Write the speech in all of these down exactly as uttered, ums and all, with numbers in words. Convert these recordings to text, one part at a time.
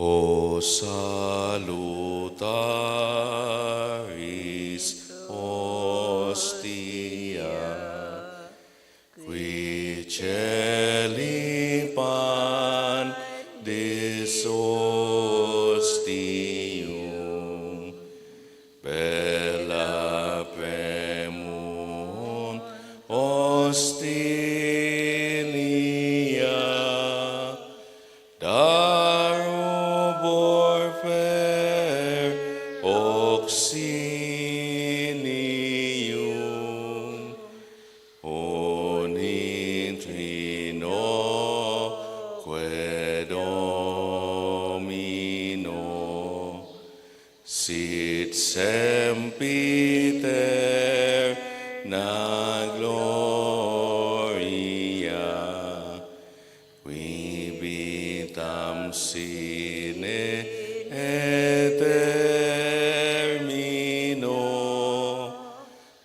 O salutaris hostia, qui celi pan dis ostium, bella primum hostilia, darubor per oxinium, unitrinoque Domino, sit sempiterna gloria, qui vitam sine et termino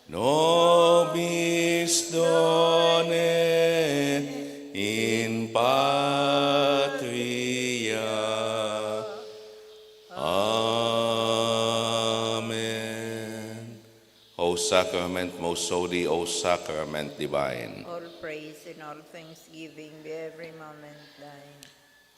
nobis done in patria. Amen. O sacrament most holy, O sacrament divine. All praise and all thanksgiving be every moment thine.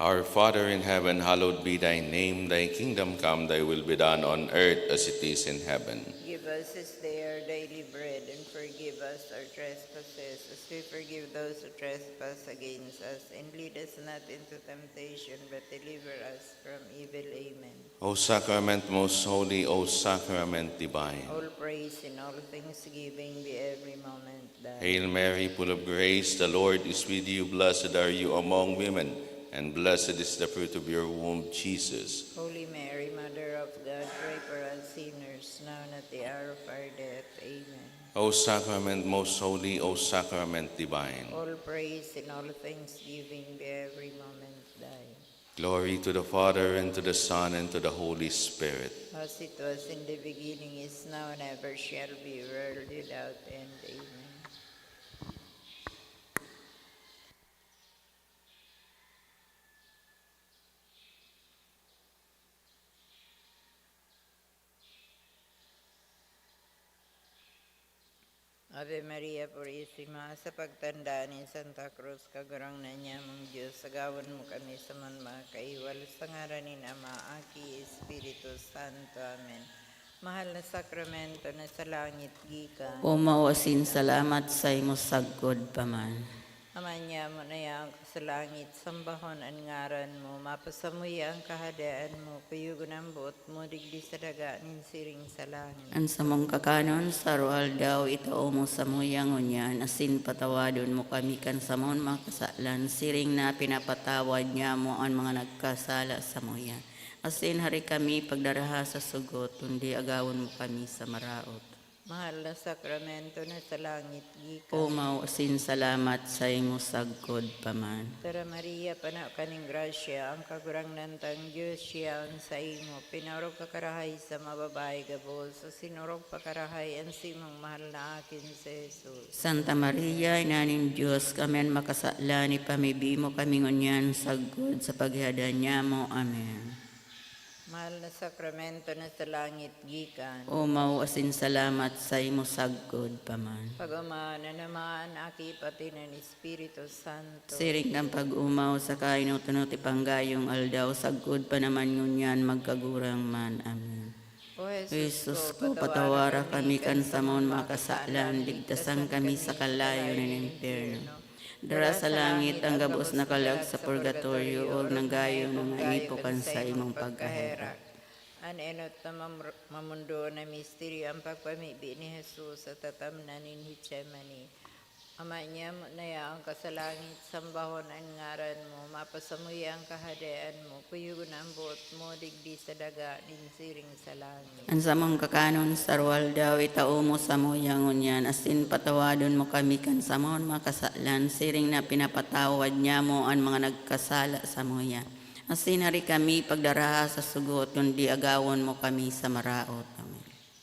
Our Father in heaven, hallowed be thy name. Thy kingdom come, thy will be done on earth as it is in heaven. Give us this day our daily bread, and forgive us our trespasses, as we forgive those who trespass against us. And lead us not into temptation, but deliver us from evil. Amen. O sacrament most holy, O sacrament divine. All praise and all thanksgiving be every moment thine. Hail Mary, full of grace, the Lord is with you. Blessed are you among women, and blessed is the fruit of your womb, Jesus. Holy Mary, Mother of God, pray for us sinners, now and at the hour of our death. Amen. O sacrament most holy, O sacrament divine. All praise and all thanksgiving be every moment thine. Glory to the Father, and to the Son, and to the Holy Spirit. As it was in the beginning, is now, and ever shall be, world without end. Amen. Ave Maria Purisima, sa pagtanda nin Santa Cruz, Kagurangnan nyamong Dios, agawon mo kami sa man mga kaiwal, sa ngaran nin Ama, Aki, Espiritu Santo. Amen. Mahal na sakramento na sa langit gikan. Omaw asin salamat saimo sagkod pa man. Ama nyamo na yaon ka sa langit, sambahon an ngaran mo, mapasamuya an kahadean mo, kuyogon an boot mo digdi sa daga nin siring sa langit. An samong kakanon sa aroaldaw, itao mo samuya ngunyan, asin patawadon mo kami kan samon mga kasalan, siring na pinapatawad nyamo an mga nagkasala samuya. Asin hari kami pagdaraha sa sugot, kundi agawon mo kami sa maraot. Mahal na sakramento na sa langit gikan. Omaw asin salamat saimo sagkod pa man. Tara Maria, pano ka nin grasya, ang Kagurangnan tang Dios siya an saimo. Pinaorog ka karahay sa mga babayi gabos, asin orog pa karahay an simong mahal na akin si Jesus. Santa Maria, Ina nin Dios, kami an makasalan, ipamibi mo kami ngunyan sagkod sa paghihadan nyamo. Amen. Mahal na sakramento na sa langit gikan. Omaw asin salamat saimo sagkod pa man. Pag-omaw na naman, Aki, pati nin Espiritu Santo. Siring kan pag-omaw sa kainot-unot ipanggayong aldaw, sagkod pa naman ngunyan, magkagurang man. Amen. O Jesus ko, patawara kami kan samon mga kasalan, ligtasan kami sa kalayo nin impyerno. Dara sa langit ang gabos na kalag sa purgatorio, o nanggayo na maipo kan saimong pagkaherak. An enot na mamr-, mamundoon na misteryo, ang pagpamibi ni Jesus sa tatamnan nin Getsemani. Ama nyamo na yaon ka sa langit, sambahon an ngaran mo, mapasamuya an kahadean mo, kuyogon an boot mo digdi sa daga nin siring sa langit. An samong kakanon sa aroaldaw, itao mo samuya ngunyan, asin patawadon mo kami kan samon mga kasalan, siring na pinapatawad nyamo an mga nagkasala samuya. Asin hari kami pagdaraha sa sugot, kundi agawon mo kami sa maraot. Amen.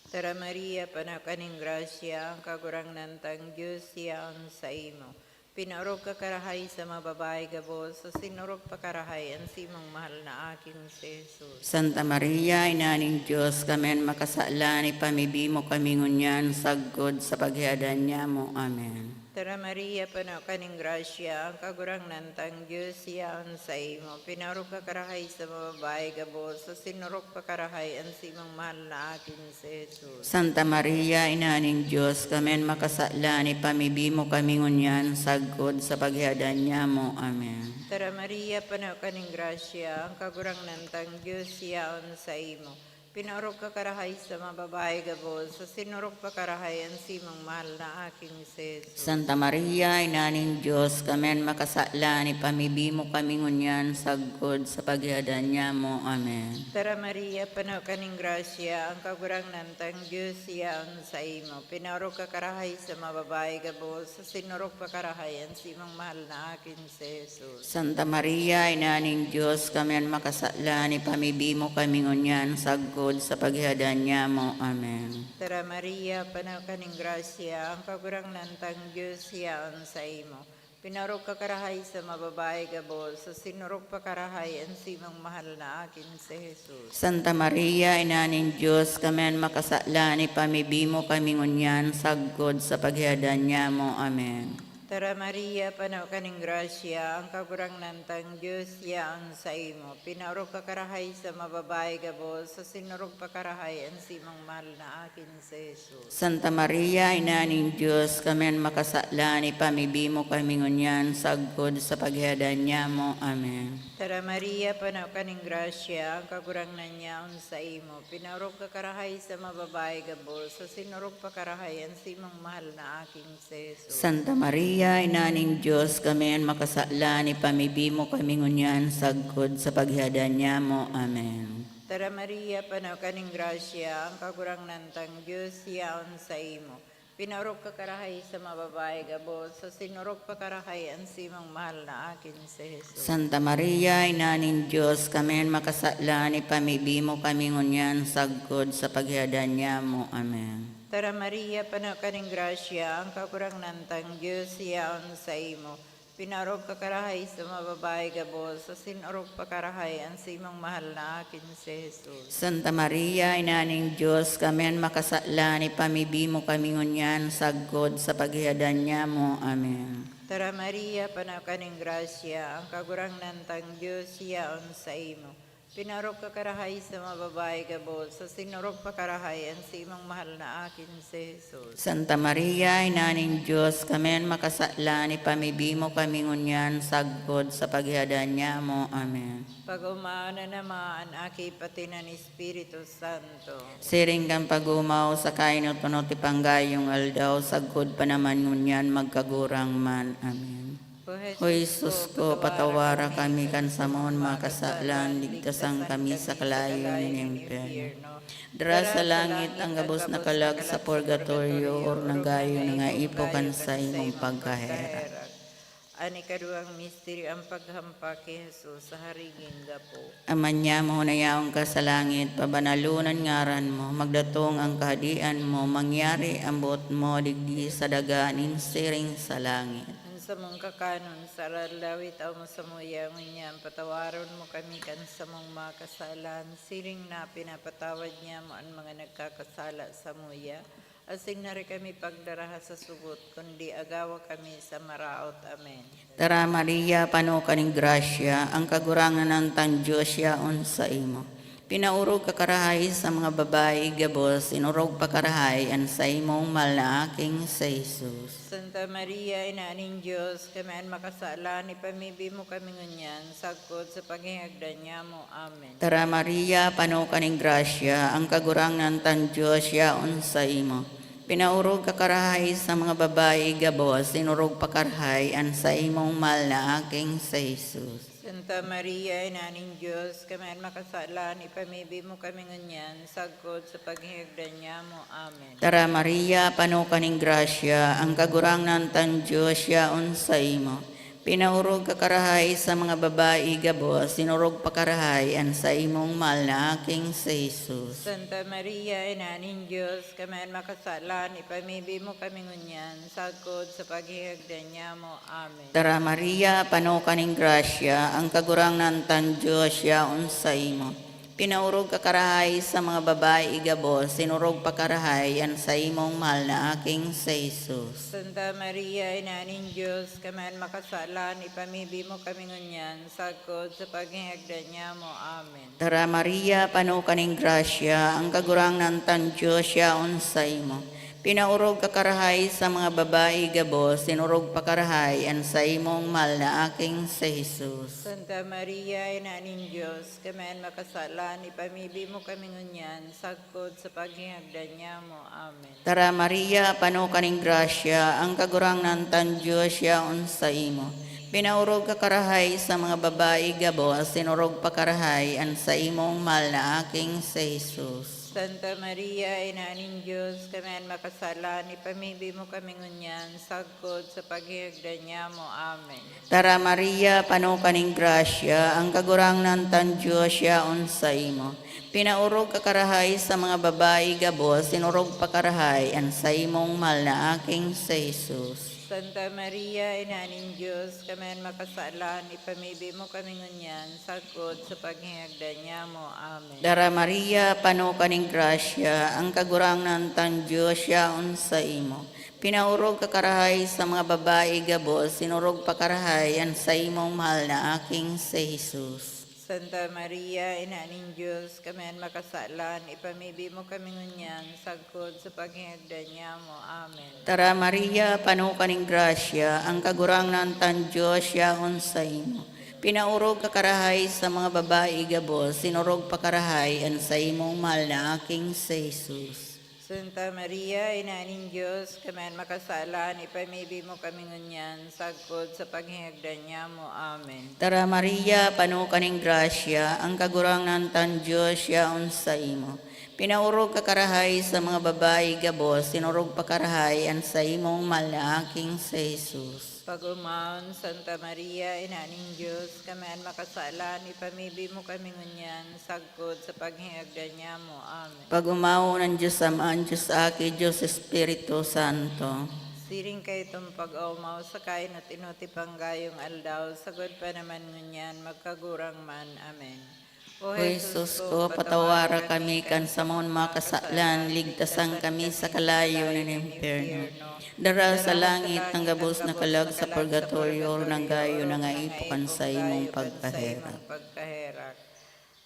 Tara Maria, pano ka nin grasya, ang Kagurangnan tang Dios siya an saimo. Pinaorog ka karahay sa mga babayi gabos, asin orog pa karahay an simong mahal na aki si Jesus. Santa Maria, Ina nin Dios, kami an makasalan, ipamibi mo kami ngunyan sagkod sa paghihadan nyamo. Amen. Tara Maria, pano ka nin grasya, ang Kagurangnan tang Dios yaon saimo. Pinaorog ka karahay sa mga babayi gabos, asin orog pa karahay an simong mahal na aki si Jesus. Santa Maria, Ina nin Dios, kami an makasalan, ipamibi mo kami ngunyan sagkod sa paghihadan nyamo. Amen. Tara Maria, pano ka nin grasya, ang Kagurangnan tang Dios yaon saimo. Pinaorog ka karahay sa mga babayi gabos, asin orog pa karahay an simong mahal na aki si Jesus. Santa Maria, Ina nin Dios, kami an makasalan, ipamibi mo kami ngunyan sagkod sa paghihadan nyamo. Amen. Tara Maria, pano ka nin grasya, ang Kagurangnan tang Dios yaon saimo. Pinaorog ka karahay sa mga babayi gabos, asin orog pa karahay an simong mahal na aki si Jesus. Santa Maria, Ina nin Dios, kami an makasalan, ipamibi mo kami ngunyan sagkod sa paghihadan nyamo. Amen. Tara Maria, pano ka nin grasya, ang Kagurangnan tang Dios yaon saimo. Pinaorog ka karahay sa mga babayi gabos, asin orog pa karahay an simong mahal na aki si Jesus. Santa Maria, Ina nin Dios, kami an makasalan, ipamibi mo kami ngunyan sagkod sa paghihadan nyamo. Amen. Tara Maria, pano ka nin grasya, ang Kagurangnan tang Dios yaon saimo. Pinaorog ka karahay sa mga babayi gabos, asin orog pa karahay an simong mahal na aki si Jesus. Santa Maria, Ina nin Dios, kami an makasalan, ipamibi mo kami ngunyan sagkod sa paghihadan nyamo. Amen. Tara Maria, pano ka nin grasya, ang Kagurangnan yaon saimo. Pinaorog ka karahay sa mga babayi gabos, asin orog pa karahay an simong mahal na aki si Jesus. Santa Maria, Ina nin Dios, kami an makasalan, ipamibi mo kami ngunyan sagkod sa paghihadan nyamo. Amen. Tara Maria, pano ka nin grasya, ang Kagurangnan tang Dios yaon saimo. Pinaorog ka karahay sa mga babayi gabos, asin orog pa karahay an simong mahal na aki si Jesus. Santa Maria, Ina nin Dios, kami an makasalan, ipamibi mo kami ngunyan sagkod sa paghihadan nyamo. Amen. Tara Maria, pano ka nin grasya, ang Kagurangnan tang Dios yaon saimo. Pinaorog ka karahay sa mga babayi gabos, asin orog pa karahay an simong mahal na aki si Jesus. Santa Maria, Ina nin Dios, kami an makasalan, ipamibi mo kami ngunyan sagkod sa paghihadan nyamo. Amen. Tara Maria, pano ka nin grasya, ang Kagurangnan tang Dios yaon saimo. Pinaorog ka karahay sa mga babayi gabos, asin orog pa karahay an simong mahal na aki si Jesus. Santa Maria, Ina nin Dios, kami an makasalan, ipamibi mo kami ngunyan sagkod sa paghihadan nyamo. Amen. Pag-omaon an Ama, an Aki, pati an Espiritu Santo. Siring kan pag-omaw sa kainot-unot ipang gayong aldaw, sagkod pa naman ngunyan magkagurang man. Amen. O Jesus ko, patawara kami kan samon mga kasalan, ligtasan kami sa kalayo nin impyerno. Dara sa langit ang gabos na kalag sa purgatorio, orog na gayo na nga ipo kan saimong pagkaherak. An ikaduwang misteryo, ang paghampak ki Jesus sa hariging gapo. Ama nyamo na yaon ka sa langit, pabanalon an ngaran mo, magdatong ang kahadean mo, mangyari an boot mo digdi sa daga nin siring sa langit. An samong kakanon sa aroaldaw, itao mo samuya ngunyan, patawaron mo kami kan samong mga kasalan, siring na pinapatawad nyamo an mga nagkakasala samuya. Asin dai kami pagdaraha sa sugot, kundi agawa kami sa maraot. Amen. Tara, Maria, pano ka nin grasya, ang Kagurangnan tang Dios yaon saimo. Pinaorog ka karahay sa mga babayi, gabos, inorog pa karahay an saimong mahal na aking si Jesus. Santa Maria, Ina nin Dios, kami an makasalan, ipamibi mo kami ngunyan, sagkod sa paghingagdan nyamo. Amen. Tara, Maria, pano ka nin grasya, ang Kagurangnan tang Dios yaon saimo. Pinaorog ka karahay sa mga babayi, gabos, inorog pa karahay an saimong mahal na aking si Jesus. Santa Maria, Ina nin Dios, kami an makasalan, ipamibi mo kami ngunyan, sagkod sa paghingagdan nyamo. Amen. Tara, Maria, pano ka nin grasya, ang Kagurangnan tang Dios yaon saimo. Pinaorog ka karahay sa mga babayi gabos, sinorog pa karahay an saimong mahal na aking si Jesus. Santa Maria, Ina nin Dios, kami an makasalan, ipamibi mo kami ngunyan, sagkod sa paghihagdan nyamo. Amen. Tara, Maria, pano ka ning grasya, ang Kagurangnan tang Dios yaon saimo. Pinaorog ka karahay sa mga babayi gabos, sinorog pa karahay an saimong mahal na aking si Jesus. Santa Maria, Ina nin Dios, kami an makasalan, ipamibi mo kami ngunyan, sagkod sa paghihagdan nyamo. Amen. Tara, Maria, pano ka ning grasya, ang Kagurangnan tang Dios yaon saimo. Pinaorog ka karahay sa mga babayi gabos, sinorog pa karahay an saimong mahal na aking si Jesus. Santa Maria, Ina nin Dios, kami an makasalan, ipamibi mo kami ngunyan, sagkod sa paghihagdan nyamo. Amen. Tara, Maria, pano ka ning grasya, ang Kagurangnan tang Dios yaon saimo. Pinaorog ka karahay sa mga babayi gabos, sinorog pa karahay an saimong mahal na aking si Jesus. Santa Maria, Ina nin Dios, kami an makasalan, ipamibi mo kami ngunyan, sagkod sa paghihagdan nyamo. Amen. Tara, Maria, pano ka ning grasya, ang Kagurangnan tang Dios yaon saimo. Pinaorog ka karahay sa mga babayi gabos, sinorog pa karahay an saimong mahal na aking si Jesus. Santa Maria, Ina nin Dios, kami an makasalan, ipamibi mo kami ngunyan, sagkod sa paghihagdan nyamo. Amen. Tara, Maria, pano ka ning grasya, ang Kagurangnan tang Dios yaon saimo. Pinaorog ka karahay sa mga babayi gabos, sinorog pa karahay an saimong mahal na aking si Jesus. Santa Maria, Ina nin Dios, kami an makasalan, ipamibi mo kami ngunyan, sagkod sa paghihagdan nyamo. Amen. Tara, Maria, pano ka ning grasya, ang Kagurangnan tang Dios yaon saimo. Pinaorog ka karahay sa mga babayi gabos, sinorog pa karahay an saimong mahal na aking si Jesus. Santa Maria, Ina nin Dios, kami an makasalan, ipamibi mo kami ngunyan, sagkod sa paghihagdan nyamo. Amen. Tara, Maria, pano ka ning grasya, ang Kagurangnan tang Dios yaon saimo. Pinaorog ka karahay sa mga babayi gabos, sinorog pa karahay an saimong mahal na aking si Jesus. Pag-omawon, Santa Maria, Ina nin Dios, kami an makasalan, ipamibi mo kami ngunyan, sagkod sa paghihagdan nyamo. Amen. Pag-omawon an Dios Ama, an Dios Aki, Dios Espiritu Santo. Siring kaitong pag-omaw sa kainot-inoti panggayong aldaw, sagkod pa naman ngunyan, magkagurang man. Amen. O Jesus ko, patawara kami kan samon mga kasalan, ligtasan kami sa kalayo nin impyerno. Dara sa langit ang gabos na kalag sa purgatorio, nanggayo na nga ipo kan saimong pagkaherak.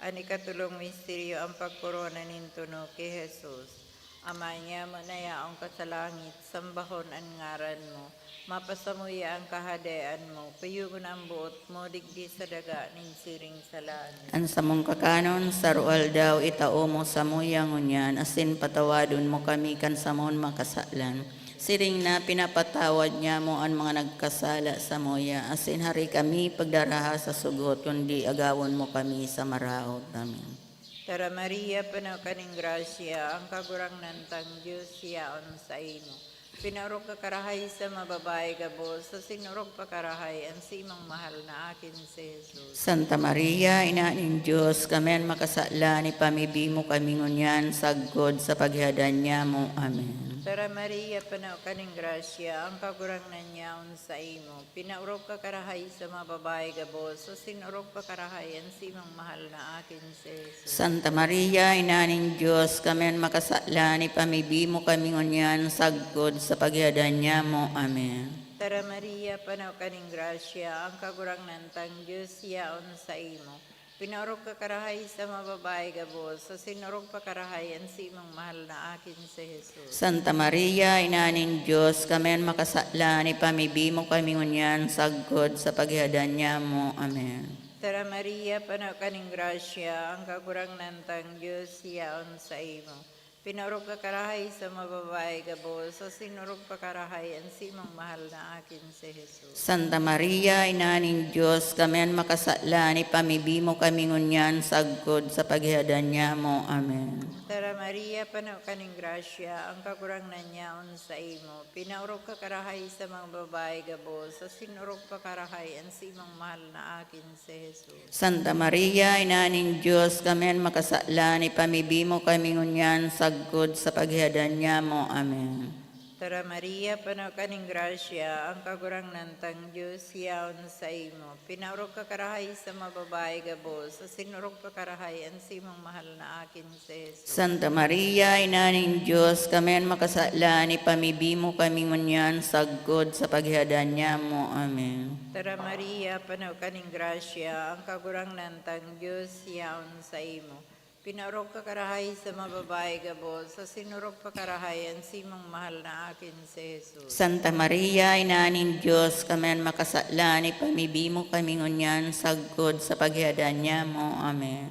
An ikatolong misteryo, ang pagkorona nin tunok ki Jesus. Ama nyamo na yaon ka sa langit, sambahon an ngaran mo. Mapasamuya an kahadean mo, kuyogon an boot mo digdi sa daga nin siring sa langit. An samong kakanon sa aroaldaw itao mo samuya ngunyan, asin patawadon mo kami kan samon makasalan, siring na pinapatawad nyamo an mga nagkasala samuya, asin hari kami pagdaraha sa sugot, kundi agawon mo kami sa maraot. Amen. Tara, Maria, puno ka nin grasya, ang Kagurangnan tang Dios yaon saimo. Pinaorog ka karahay sa mga babayi gabos, asin orog pa karahay an simong mahal na aki si Jesus. Santa Maria, Ina nin Dios, kami an makasalan, ipamibi mo kami ngunyan sagkod sa paghihadan nyamo. Amen. Tara, Maria, puno ka nin grasya, ang Kagurangnan yaon saimo. Pinaorog ka karahay sa mga babayi gabos, asin orog pa karahay an simong mahal na aki si Jesus. Santa Maria, Ina nin Dios, kami an makasalan, ipamibi mo kami ngunyan sagkod sa paghihadan nyamo. Amen. Tara, Maria, puno ka nin grasya, ang Kagurangnan tang Dios yaon saimo. Pinaorog ka karahay sa mga babayi gabos, asin orog pa karahay an simong mahal na aki si Jesus. Santa Maria, Ina nin Dios, kami an makasalan, ipamibi mo kami ngunyan sagkod sa paghihadan nyamo. Amen. Tara, Maria, puno ka nin grasya, ang Kagurangnan tang Dios yaon saimo. Pinaorog ka karahay sa mga babayi gabos, asin orog pa karahay an simong mahal na aki si Jesus. Santa Maria, Ina nin Dios, kami an makasalan, ipamibi mo kami ngunyan sagkod sa paghihadan nyamo. Amen. Tara, Maria, pano ka nin grasya, ang Kagurangnan yaon saimo. Pinaorog ka karahay sa mga babayi gabos, asin orog pa karahay an simong mahal na akin si Jesus. Santa Maria, Ina nin Dios, kami an makasalan, ipamibi mo kami ngunyan sagkod sa paghihadan nyamo. Amen. Tara Maria, pano ka nin grasya, ang Kagurangnan tang Dios yaon saimo. Pinaorog ka karahay sa mga babayi gabos, asin orog pa karahay an simong mahal na akin si Jesus. Santa Maria, Ina nin Dios, kami an makasalan, ipamibi mo kami ngunyan sagkod sa paghihadan nyamo. Amen. Tara Maria, pano ka nin grasya, ang Kagurangnan tang Dios yaon saimo. Pinaorog ka karahay sa mga babayi gabos, asin orog pa karahay an simong mahal na akin si Jesus. Santa Maria, Ina nin Dios, kami an makasalan, ipamibi mo kami ngunyan sagkod sa paghihadan nyamo. Amen.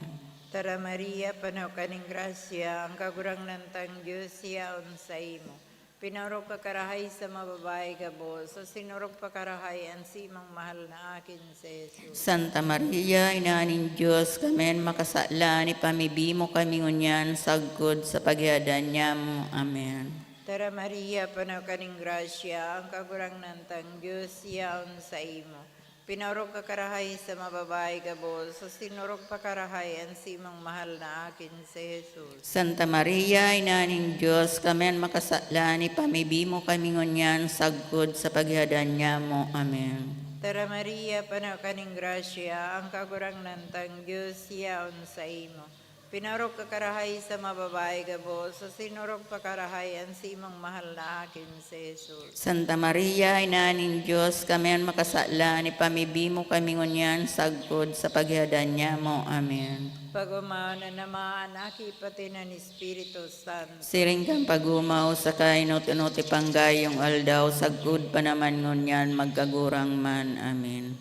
Tara Maria, pano ka nin grasya, ang Kagurangnan tang Dios yaon saimo. Pinaorog ka karahay sa mga babayi gabos, asin orog pa karahay an simong mahal na akin si Jesus. Santa Maria, Ina nin Dios, kami an makasalan, ipamibi mo kami ngunyan sagkod sa paghihadan nyamo. Amen. Tara Maria, pano ka nin grasya, ang Kagurangnan tang Dios yaon saimo. Pinaorog ka karahay sa mga babayi gabos, asin orog pa karahay an simong mahal na akin si Jesus. Santa Maria, Ina nin Dios, kami an makasalan, ipamibi mo kami ngunyan sagkod sa paghihadan nyamo. Amen. Tara Maria, pano ka nin grasya, ang Kagurangnan tang Dios yaon saimo. Pinaorog ka karahay sa mga babayi gabos, asin orog pa karahay an simong mahal na akin si Jesus. Santa Maria, Ina nin Dios, kami an makasalan, ipamibi mo kami ngunyan sagkod sa paghihadan nyamo. Amen. Pag-omawon an Ama, an Aki, pati an Espiritu Santo. Siring kan pag-omaw sa kainot-inot ipanggayong aldaw, sagkod pa naman ngunyan, magkagurang man. Amen.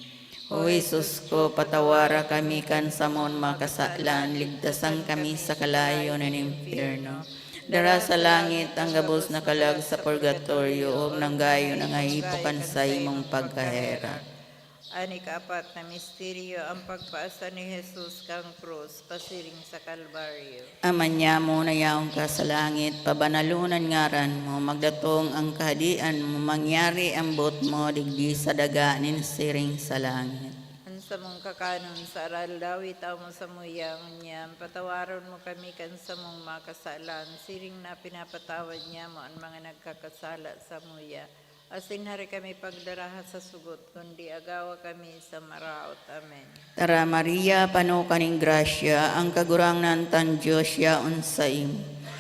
O Jesus ko, patawara kami kan samon mga kasalan, ligtasan kami sa kalayo nin impyerno. Dara sa langit ang gabos na kalag sa purgatorio, ug nanggayo na nga ipo kan saimong pagkaherak. An ikaapat na misteryo, ang pagpaasa ni Jesus kan krus pasiring sa Kalbaryo. Ama nyamo na yaon ka sa langit, pabanalon an ngaran mo, magdatong an kahadean mo, mangyari an boot mo digdi sa daga nin siring sa langit. An samong kakanon sa aroaldaw, itao mo samuya ngunyan, patawaron mo kami kan samong mga kasalan, siring na pinapatawad nyamo an mga nagkakasala samuya. Asin hare kami pagdaraha sa sugot, kundi agawa kami sa maraot. Amen. Tara, Maria, pano ka nin grasya, ang Kagurangnan tang Dios yaon saimo.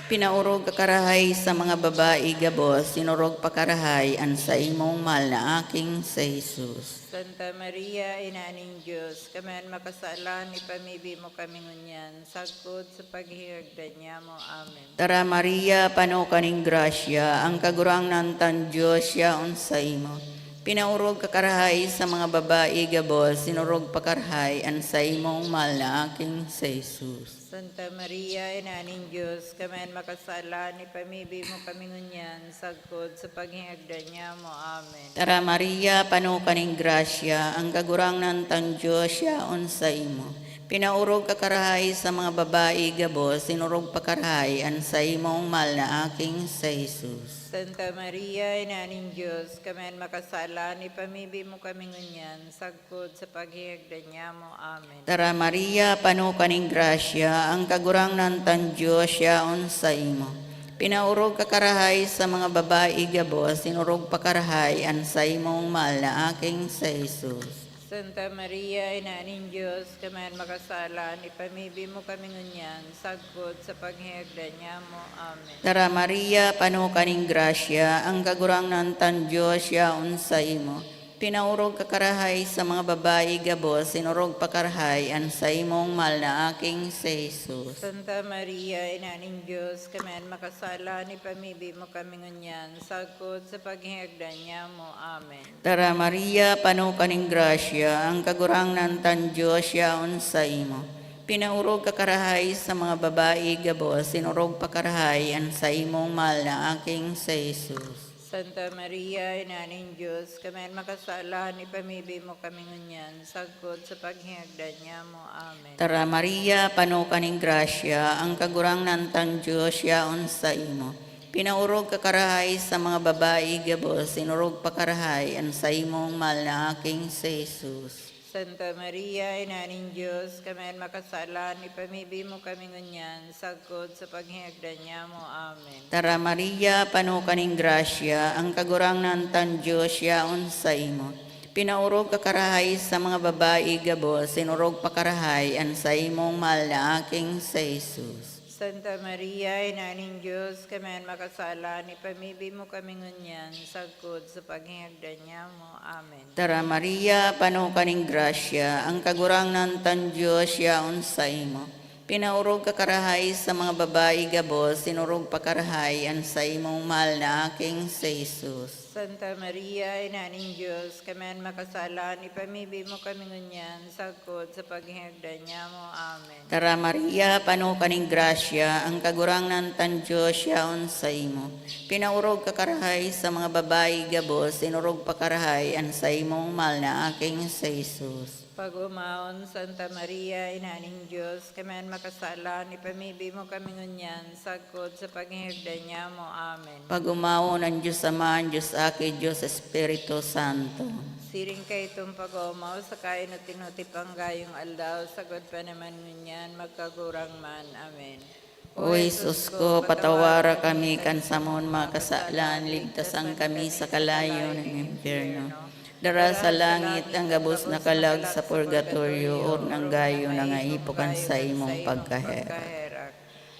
Pinaorog ka karahay sa mga babayi gabos, sinorog pa karahay an saimong mahal na Aking si Jesus. Santa Maria, Ina nin Dios, kami an makasalan, ipamibi mo kami ngunyan, sagkod sa paghihagdan nyamo. Amen. Tara, Maria, pano ka nin grasya, ang Kagurangnan tang Dios yaon saimo. Pinaorog ka karahay sa mga babayi gabos, sinorog pa karahay an saimong mahal na Aking si Jesus. Santa Maria, Ina nin Dios, kami an makasalan, ipamibi mo kami ngunyan, sagkod sa paghihagdan nyamo. Amen. Tara, Maria, pano ka nin grasya, ang Kagurangnan tang Dios yaon saimo. Pinaorog ka karahay sa mga babayi gabos, sinorog pa karahay an saimong mahal na Aking si Jesus. Santa Maria, Ina nin Dios, kami an makasalan, ipamibi mo kami ngunyan, sagkod sa paghihagdan nyamo. Amen. Tara, Maria, pano ka nin grasya, ang Kagurangnan tang Dios yaon saimo. Pinaorog ka karahay sa mga babayi gabos, sinorog pa karahay an saimong mahal na Aking si Jesus. Santa Maria, Ina nin Dios, kami an makasalan, ipamibi mo kami ngunyan, sagkod sa paghihagdan nyamo. Amen. Tara, Maria, pano ka nin grasya, ang Kagurangnan tang Dios yaon saimo. Pinaorog ka karahay sa mga babayi gabos, sinorog pa karahay an saimong mahal na Aking si Jesus. Santa Maria, Ina nin Dios, kami an makasalan, ipamibi mo kami ngunyan, sagkod sa paghihagdan nyamo. Amen. Tara, Maria, pano ka nin grasya, ang Kagurangnan tang Dios yaon saimo. Pinaorog ka karahay sa mga babayi gabos, sinorog pa karahay an saimong mahal na Aking si Jesus. Santa Maria, Ina nin Dios, kami an makasalan, ipamibi mo kami ngunyan, sagkod sa paghingagdan niamo. Amen. Tara, Maria, pano ka nin grasya, ang Kagurangnan tang Dios yaon saimo. Pinaorog ka karahay sa mga babayi gabos, sinorog pa karahay an saimong mahal na aking si Jesus. Santa Maria, Ina nin Dios, kami an makasalan, ipamibi mo kami ngunyan, sagkod sa paghingagdan niamo. Amen. Tara, Maria, pano ka nin grasya, ang Kagurangnan tang Dios yaon saimo. Pinaorog ka karahay sa mga babayi gabos, sinorog pa karahay an saimong mahal na aking si Jesus. Santa Maria, Ina nin Dios, kami an makasalan, ipamibi mo kami ngunyan, sagkod sa paghingagdan niamo. Amen. Tara, Maria, pano ka nin grasya, ang Kagurangnan tang Dios yaon saimo. Pinaorog ka karahay sa mga babayi gabos, sinorog pa karahay an saimong mahal na aking si Jesus. Santa Maria, Ina nin Dios, kami an makasalan, ipamibi mo kami ngunyan, sagkod sa paghingagdan niamo. Amen. Tara, Maria, pano ka nin grasya, ang Kagurangnan tang Dios yaon saimo. Pinaorog ka karahay sa mga babayi gabos, sinorog pa karahay an saimong mahal na aking si Jesus. Pag-omawon, Santa Maria, Ina nin Dios, kami an makasalan, ipamibi mo kami ngunyan, sagkod sa paghingagdan niamo. Amen. Pag-omawon an Dios Ama, an Dios Aki, Dios Espiritu Santo. Siring kaitong pag-oomaw sa kainot-inoti panggayong aldaw, sagkod pa naman ngunyan, magkagurang man. Amen. O Jesus ko, patawara kami kan samon mga kasalan, ligtasan kami sa kalayo nin impyerno. Dara sa langit ang gabos na kalag sa purgatorio, orog nang gayo nangaipo kan saimong pagkaherak.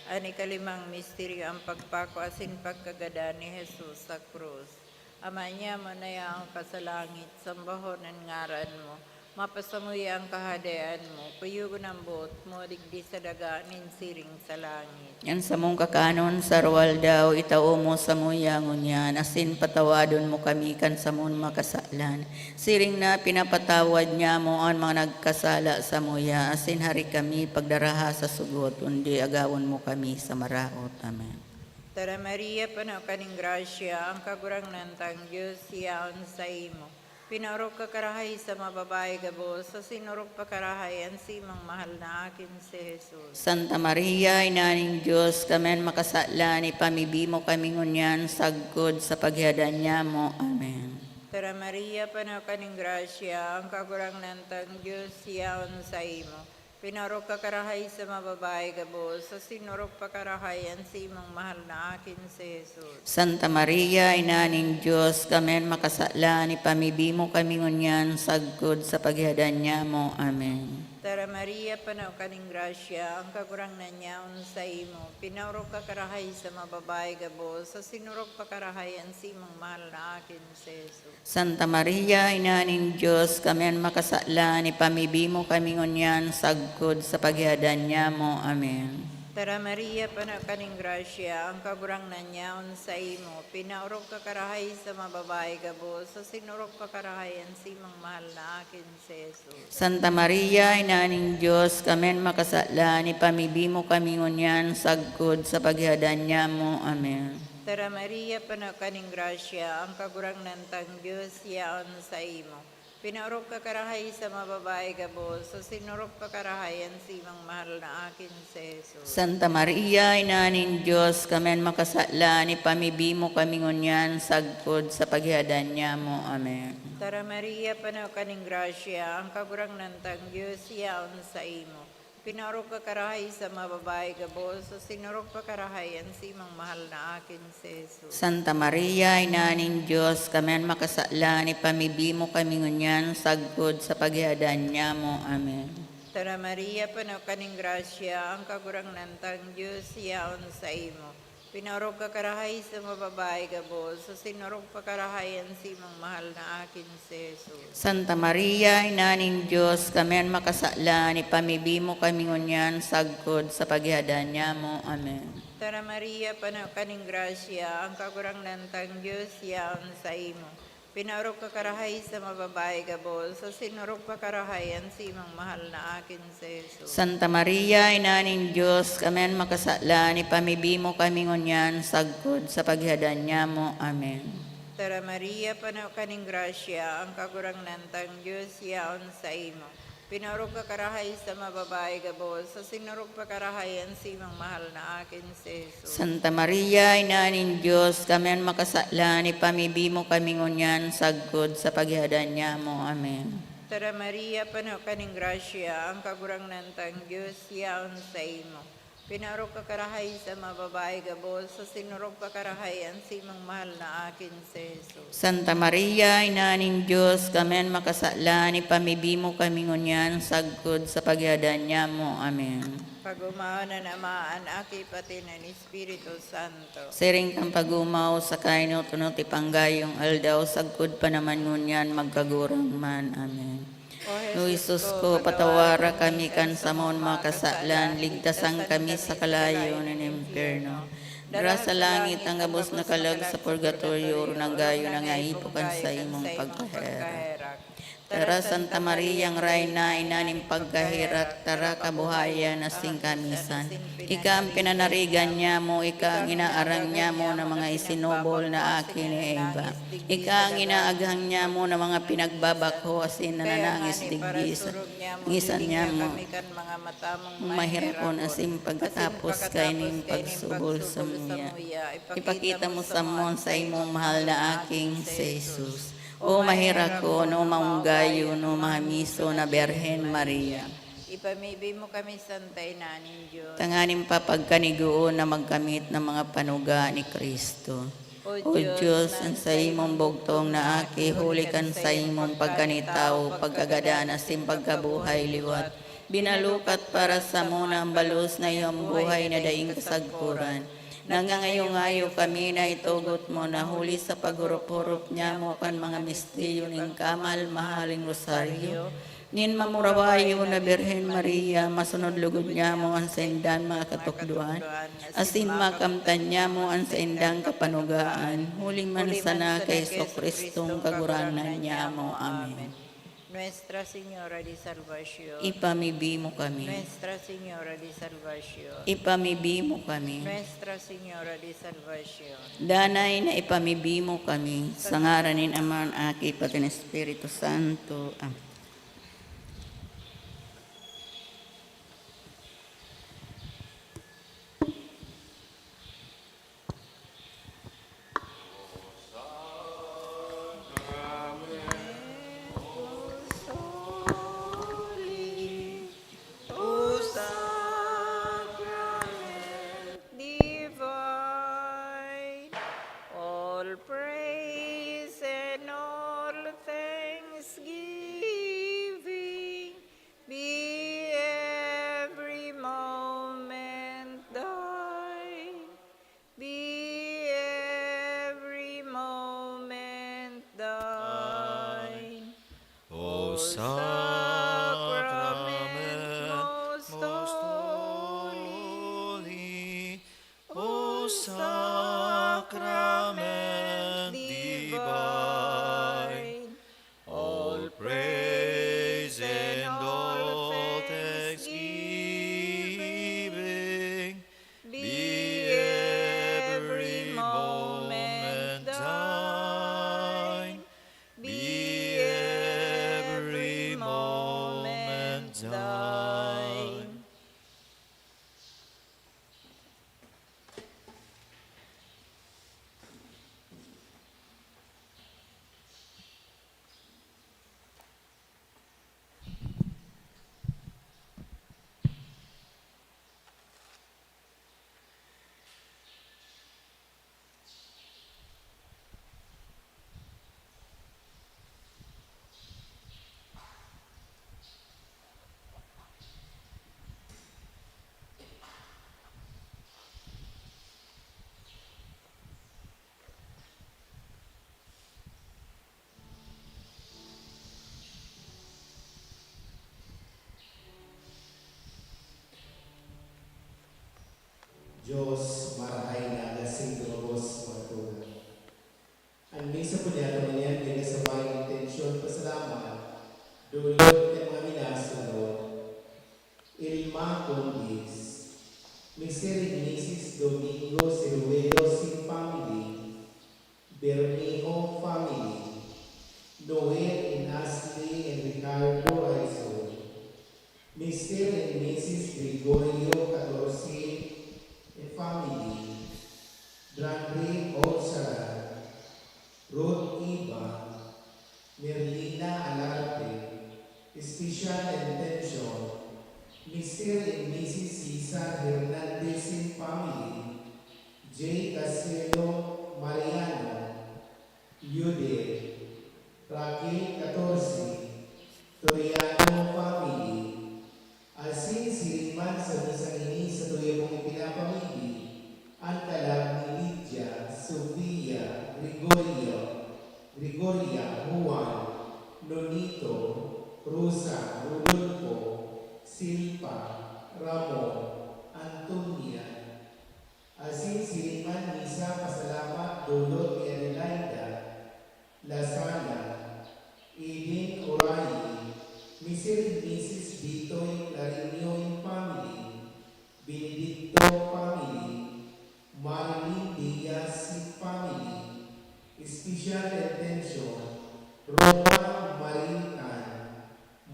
An ikalimang misteryo, ang pagpako asin pagkagadan ni Jesus sa krus. Ama niamo na yaon ka sa langit, sambahon an ngaran mo. Mapasamuya an kahadean mo. Kuyogon an boot mo digdi sa daga nin siring sa langit. An samong kakanon sa aroaldaw, itao mo samuya ngunyan, asin patawadon mo kami kan samon makasalan. Siring na pinapatawad niamo an mga nagkasala samuya, asin hari kami pagdaraha sa sugot, kundi agawon mo kami sa maraot. Amen. Tara, Maria, pano ka nin grasya, ang Kagurangnan tang Dios yaon saimo. Pinaorog ka karahay sa mga babayi gabos, asin orog pa karahay an simong mahal na akin si Jesus. Santa Maria, Ina nin Dios, kami an makasalan, ipamibi mo kami ngunyan sagkod sa paghihadan niamo. Amen. Tara, Maria, pano ka nin grasya, ang Kagurangnan tang Dios yaon saimo. Pinaorog ka karahay sa mga babayi gabos, asin orog pa karahay an simong mahal na akin si Jesus. Santa Maria, Ina nin Dios, kami an makasalan, ipamibi mo kami ngunyan sagkod sa paghihadan niamo. Amen. Tara, Maria, pano ka nin grasya, ang Kagurangnan yaon saimo. Pinaorog ka karahay sa mga babayi gabos, asin orog pa karahay an simong mahal na akin si Jesus. Santa Maria, Ina nin Dios, kami an makasalan, ipamibi mo kami ngunyan sagkod sa paghihadan niamo. Amen. Tara, Maria, pano ka nin grasya, ang Kagurangnan yaon saimo. Pinaorog ka karahay sa mga babayi gabos, asin orog pa karahay an simong mahal na akin si Jesus. Santa Maria, Ina nin Dios, kami an makasalan, ipamibi mo kami ngunyan sagkod sa paghihadan niamo. Amen. Tara, Maria, pano ka nin grasya, ang Kagurangnan tang Dios yaon saimo. Pinaorog ka karahay sa mga babayi gabos, asin orog pa karahay an simong mahal na akin si Jesus. Santa Maria, Ina nin Dios, kami an makasalan, ipamibi mo kami ngunyan sagkod sa paghihadan niamo. Amen. Tara, Maria, pano ka nin grasya, ang Kagurangnan tang Dios yaon saimo. Pinaorog ka karahay sa mga babayi gabos, asin orog pa karahay an simong mahal na akin si Jesus. Santa Maria, Ina nin Dios, kami an makasalan, ipamibi mo kami ngunyan sagkod sa paghihadan niamo. Amen. Tara, Maria, pano ka nin grasya, ang Kagurangnan tang Dios yaon saimo. Pinaorog ka karahay sa mga babayi gabos, asin orog pa karahay an simong mahal na akin si Jesus. Santa Maria, Ina nin Dios, kami an makasalan, ipamibi mo kami ngunyan sagkod sa paghihadan niamo. Amen. Tara, Maria, pano ka nin grasya, ang Kagurangnan tang Dios yaon saimo. Pinaorog ka karahay sa mga babayi gabos, asin orog pa karahay an simong mahal na akin si Jesus. Santa Maria, Ina nin Dios, kami an makasalan, ipamibi mo kami ngunyan sagkod sa paghihadan niamo. Amen. Tara Maria, pano ka nin grasya, ang Kagurangnan tang Dios yaon saimo. Pinaorog ka karahay sa mga babayi gabos, asin orog pa karahay an simong mahal na aki, si Jesus. Santa Maria, Ina nin Dios, kami an makasalan, ipamibi mo kami ngunyan sagkod sa paghihadan nyamo. Amen. Tara Maria, pano ka nin grasya, ang Kagurangnan tang Dios yaon saimo. Pinaorog ka karahay sa mga babayi gabos, asin orog pa karahay an simong mahal na aki, si Jesus. Santa Maria, Ina nin Dios, kami an makasalan, ipamibi mo kami ngunyan sagkod sa paghihadan nyamo. Amen. Pag-omawon an Ama, an Aki, pati an Espiritu Santo. Siring kan pag-omaw sa kainot-unot ipang gayong aldaw, sagkod pa naman ngunyan, magkagurang man. Amen. O Jesus ko, patawara kami kan samon mga kasalan, ligtasan kami sa kalayo nin impyerno. Dara sa langit an gabos na kalag sa purgatorio, orog na gayo nangaipo kan saimong pagkaherak. Tara, Santa Maria, Rayna, Ina nin pagkaherak, tara, kabuhayan asin kamisan. Ika an pinanarigan nyamo, ika an inaarang nyamo na mga isinubol na aki ni Eva. Ika an inaaghang nyamo na mga pinagbabakho asin nananangis digdi sa ngisan nyamo. Maherakon asin pagkatapos kaining pagsubol samuya, ipakita mo samon saimong mahal na aking si Jesus. O maherakon, o maunggayon, o mahamison na Birhen Maria. Ipamibi mo kami, Santa Ina nin Dios. Tanganing papagkanigoon na magkamit ng mga panuga ni Cristo. O Dios, an saimong bugtong na aki, huli kan saimong pagkanitawo, pagkagadan, asin pagkabuhay liwat, binalukat para samo na an balos na iyong buhay na daing kasagkoran. Nangangayo-ngayo kami na itugot mo na huli sa paghurup-hurup nyamo kan mga misteryo nin kamahal-mahaling rosaryo, nin mamurawayon na Birhen Maria, masunod lugod nyamo an saindang mga katukdoan, asin makamtan nyamo an saindang kapanugaan, huli man sana ki Jesu-Cristong Kagurangnan nyamo. Amen. Nuestra Señora de Salvacion. Ipamibi mo kami. Nuestra Señora de Salvacion. Ipamibi mo kami. Nuestra Señora de Salvacion. Danay na ipamibi mo kami, sa ngaran nin Ama, Aki, pati nin Espiritu Santo. Amen. Divine, all praise and all thanksgiving be every moment thine, be every moment thine. O Sacrament most holy, O Sacrament divine, all praise and all thanksgiving be every moment thine, be every moment thine. Dios, marahay na asin gabos mga tugang. An misa po niya, tunay niyan, may kasabay na intensyon, pasalamat, dulot kan mga minasunod. Il Mac Condis, Mister and Missus Domingo Siruelo sin family, Bermejo family, Noel and Ashley and Ricardo Raizon, Mister and Missus Gregorio Catorce and family, Drandre Ocharan, Ruth Iba, Merlina Alarte, special intention, Mister and Missus Cesar Hernandez and family, J Casielo Mariano, Yude, Raquel Catorce, Toriano family, asin siring man sa misang ini sa tuya pong ipinapamidi, an kalag ni Lydia, Sofia, Gregorio, Gregoria, Juan, Nonito, Rosa, Rodolfo, Silpa, Ramon, Antonia, asin siring man misa pasalamat dolot ni Adelaida, Lasala, Eden Oraye, Mister and Missus Bitoy Clarinio and family, Benedicto family, Marilyn Diaz and family, special intention, Roma Marintan,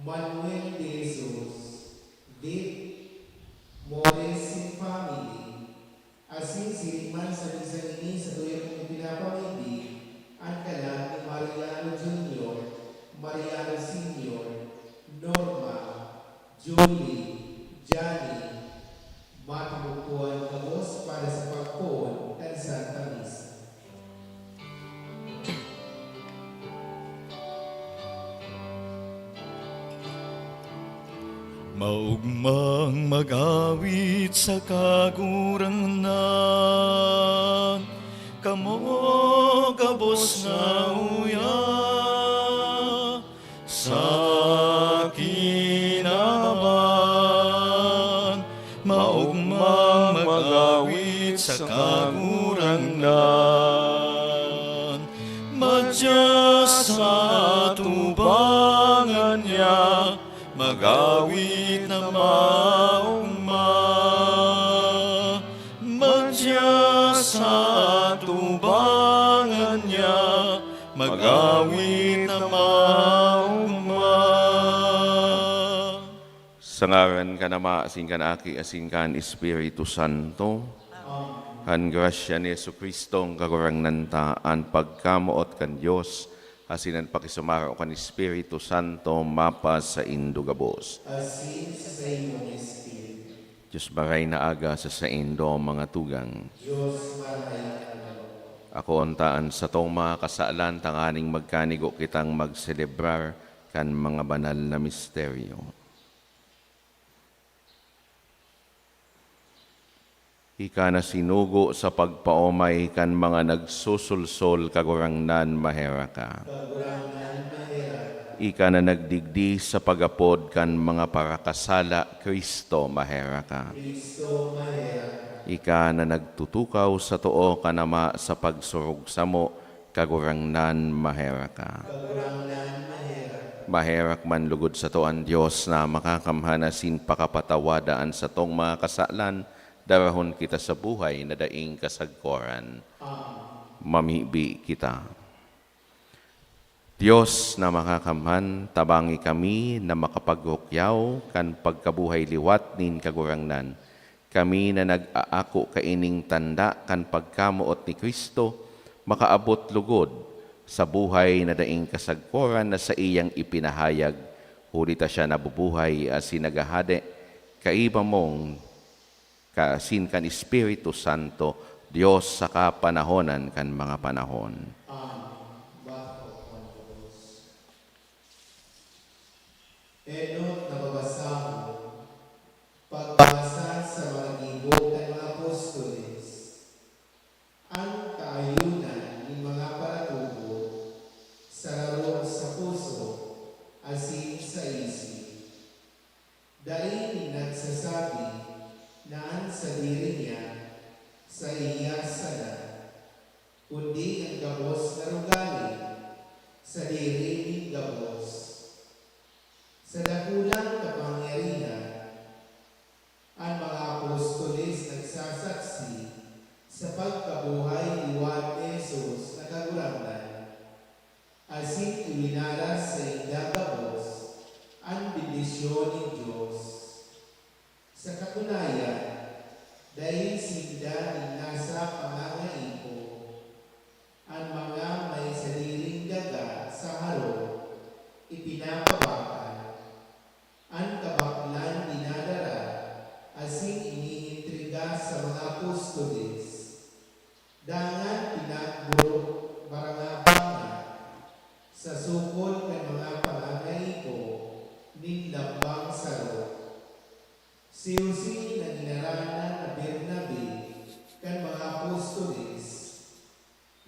Manuel de Jesus, Vit Mores and family, asin siring man sa misang ini sa tuya pong ipinapamidi, an kalag ni Mariano Junior, Mariano Senior, Norma, Julie, Johnny, matubod po an gabos para sa pagpoon kan Santa Misa. Maogmang mag-awit sa Kagurangnan, kamo gabos na uya sa kinaban. Maogmang mag-awit sa Kagurangnan, madya sa atubangan niya, mag-awit na maogma. Madya sa atubangan niya, mag-awit na maogma. Sa ngaran kan Ama, asin kan Aki, asin kan Espiritu Santo. Amen. An grasya ni Jesu-Cristo, an Kagurangnan ta, an pagkamoot kan Dios, asin an pakisumaro kan Espiritu Santo mapasaindo gabos. Asin sa saimong espiritu. Dios maray na aga sa saindo, mga tugang. Dios maray na aga. Akoon ta an satong mga kasalan tanganing magkanigo kitang magselebrar kan mga banal na misteryo. Ika na sinugo sa pagpaomay kan mga nagsusulsol, Kagurangnan, maherak ka. Kagurangnan, maherak ka. Ika na nagdigdi sa pag-apod kan mga parakasala, Cristo, maherak ka. Cristo, maherak ka. Ika na nagtutukaw sa too kan Ama sa pagsurog samo, Kagurangnan, maherak ka. Kagurangnan, maherak ka. Maherak man lugod sato an Dios na makakamhan asin pakapatawada an satong mga kasalan, darahon kita sa buhay na daing kasagkoran. Amen. Mamibi kita. Dios na makakamhan, tabangi kami na makapagrukyaw kan pagkabuhay liwat nin Kagurangnan. Kami na nag-aako kaining tanda kan pagkamoot ni Cristo, makaabot logod sa buhay na daing kasagkoran na saiyang ipinahayag, huli ta siya nabubuhay asin naghahade kaiba mong ka-, asin kan Espiritu Santo, Dios sa kapanahonan kan mga panahon. Amen. Batok kan Dios. Enot na babasahon, pagbasa sa mga gibo kan mga apostoles. An kaayonan nin mga paratubod, sararo sa puso asin sa isip. Dai nin nagsasabi na an sadiri niya saiya sana, kundi an gabos na ugali, sadiri nin gabos. Sa dakulang kapangyarihan, an mga apostoles nagsasaksi sa pagkabuhay liwat ni Jesus na Kagurangnan. sinda nin nasa pangangaipo. An mga may sadiring daga sa harong, ipinapabakal. An kabaklan dinadara asin iniintriga sa mga apostoles. Dangan pinagburok-barangabanga sa sukol kan mga pangangaipo nin lambang saro. Si Jose na ginaranan na Bernabe kan mga apostoles,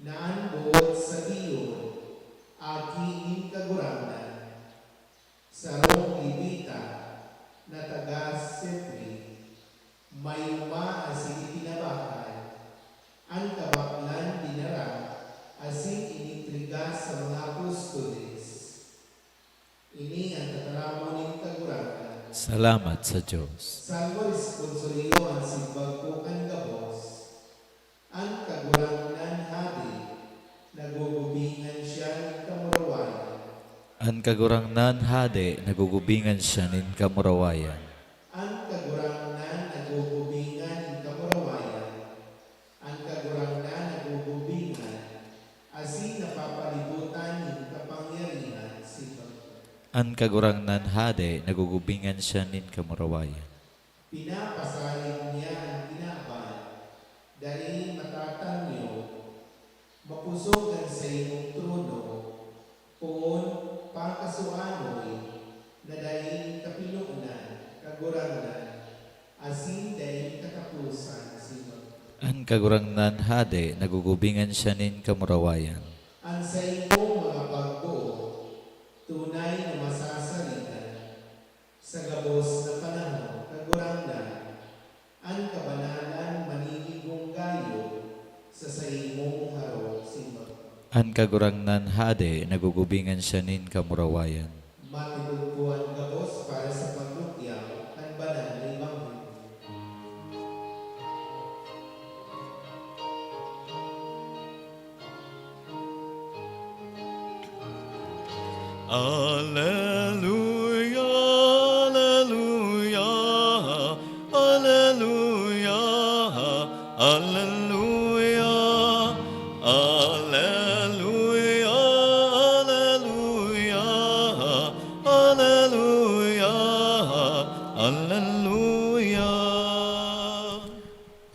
na an boot sa Diyon, aki nin Kagurangnan, sarong Levita na taga Sipre, may uma asin ipinabakal. An kabaklan dinara asin inintriga sa mga apostoles. Ini an tataramon nin Kagurangnan. Salamat sa Dios. Salmo Responsorio, an simbag po kan gabos. An Kagurangnan Hade, nagugubingan siya nin kamurawayan. An Kagurangnan Hade, nagugubingan siya nin kamurawayan. An Kagurangnan nagugubingan nin kamurawayan. An Kagurangnan nagugubingan, asin napapalibutan nin kapangyarihan si Pagkaw. An Kagurangnan Hade, nagugubingan siya nin kamurawayan. Pinapasalig niya an kinaban, dai matatangyo. Mapusog an saimong trono, poon pakasuanoy na daing kapinonan, Kagurangnan, asin daing kataposan si Pagkaw. An Kagurangnan Hade, nagugubingan siya nin kamurawayan. An saimong mga pagboot, tunay na masasarigan. Sa gabos na panahon, Kagurangnan, an kabanalan manigigong gayo sa saimong harong si Pagkaw. An Kagurangnan Hade, nagugubingan siya nin kamurawayan. Matipod po an gabos para sa paglukyaw kan banal na ebanghelyo. Aleluya, aleluya, aleluya, aleluya, aleluya, aleluya, aleluya.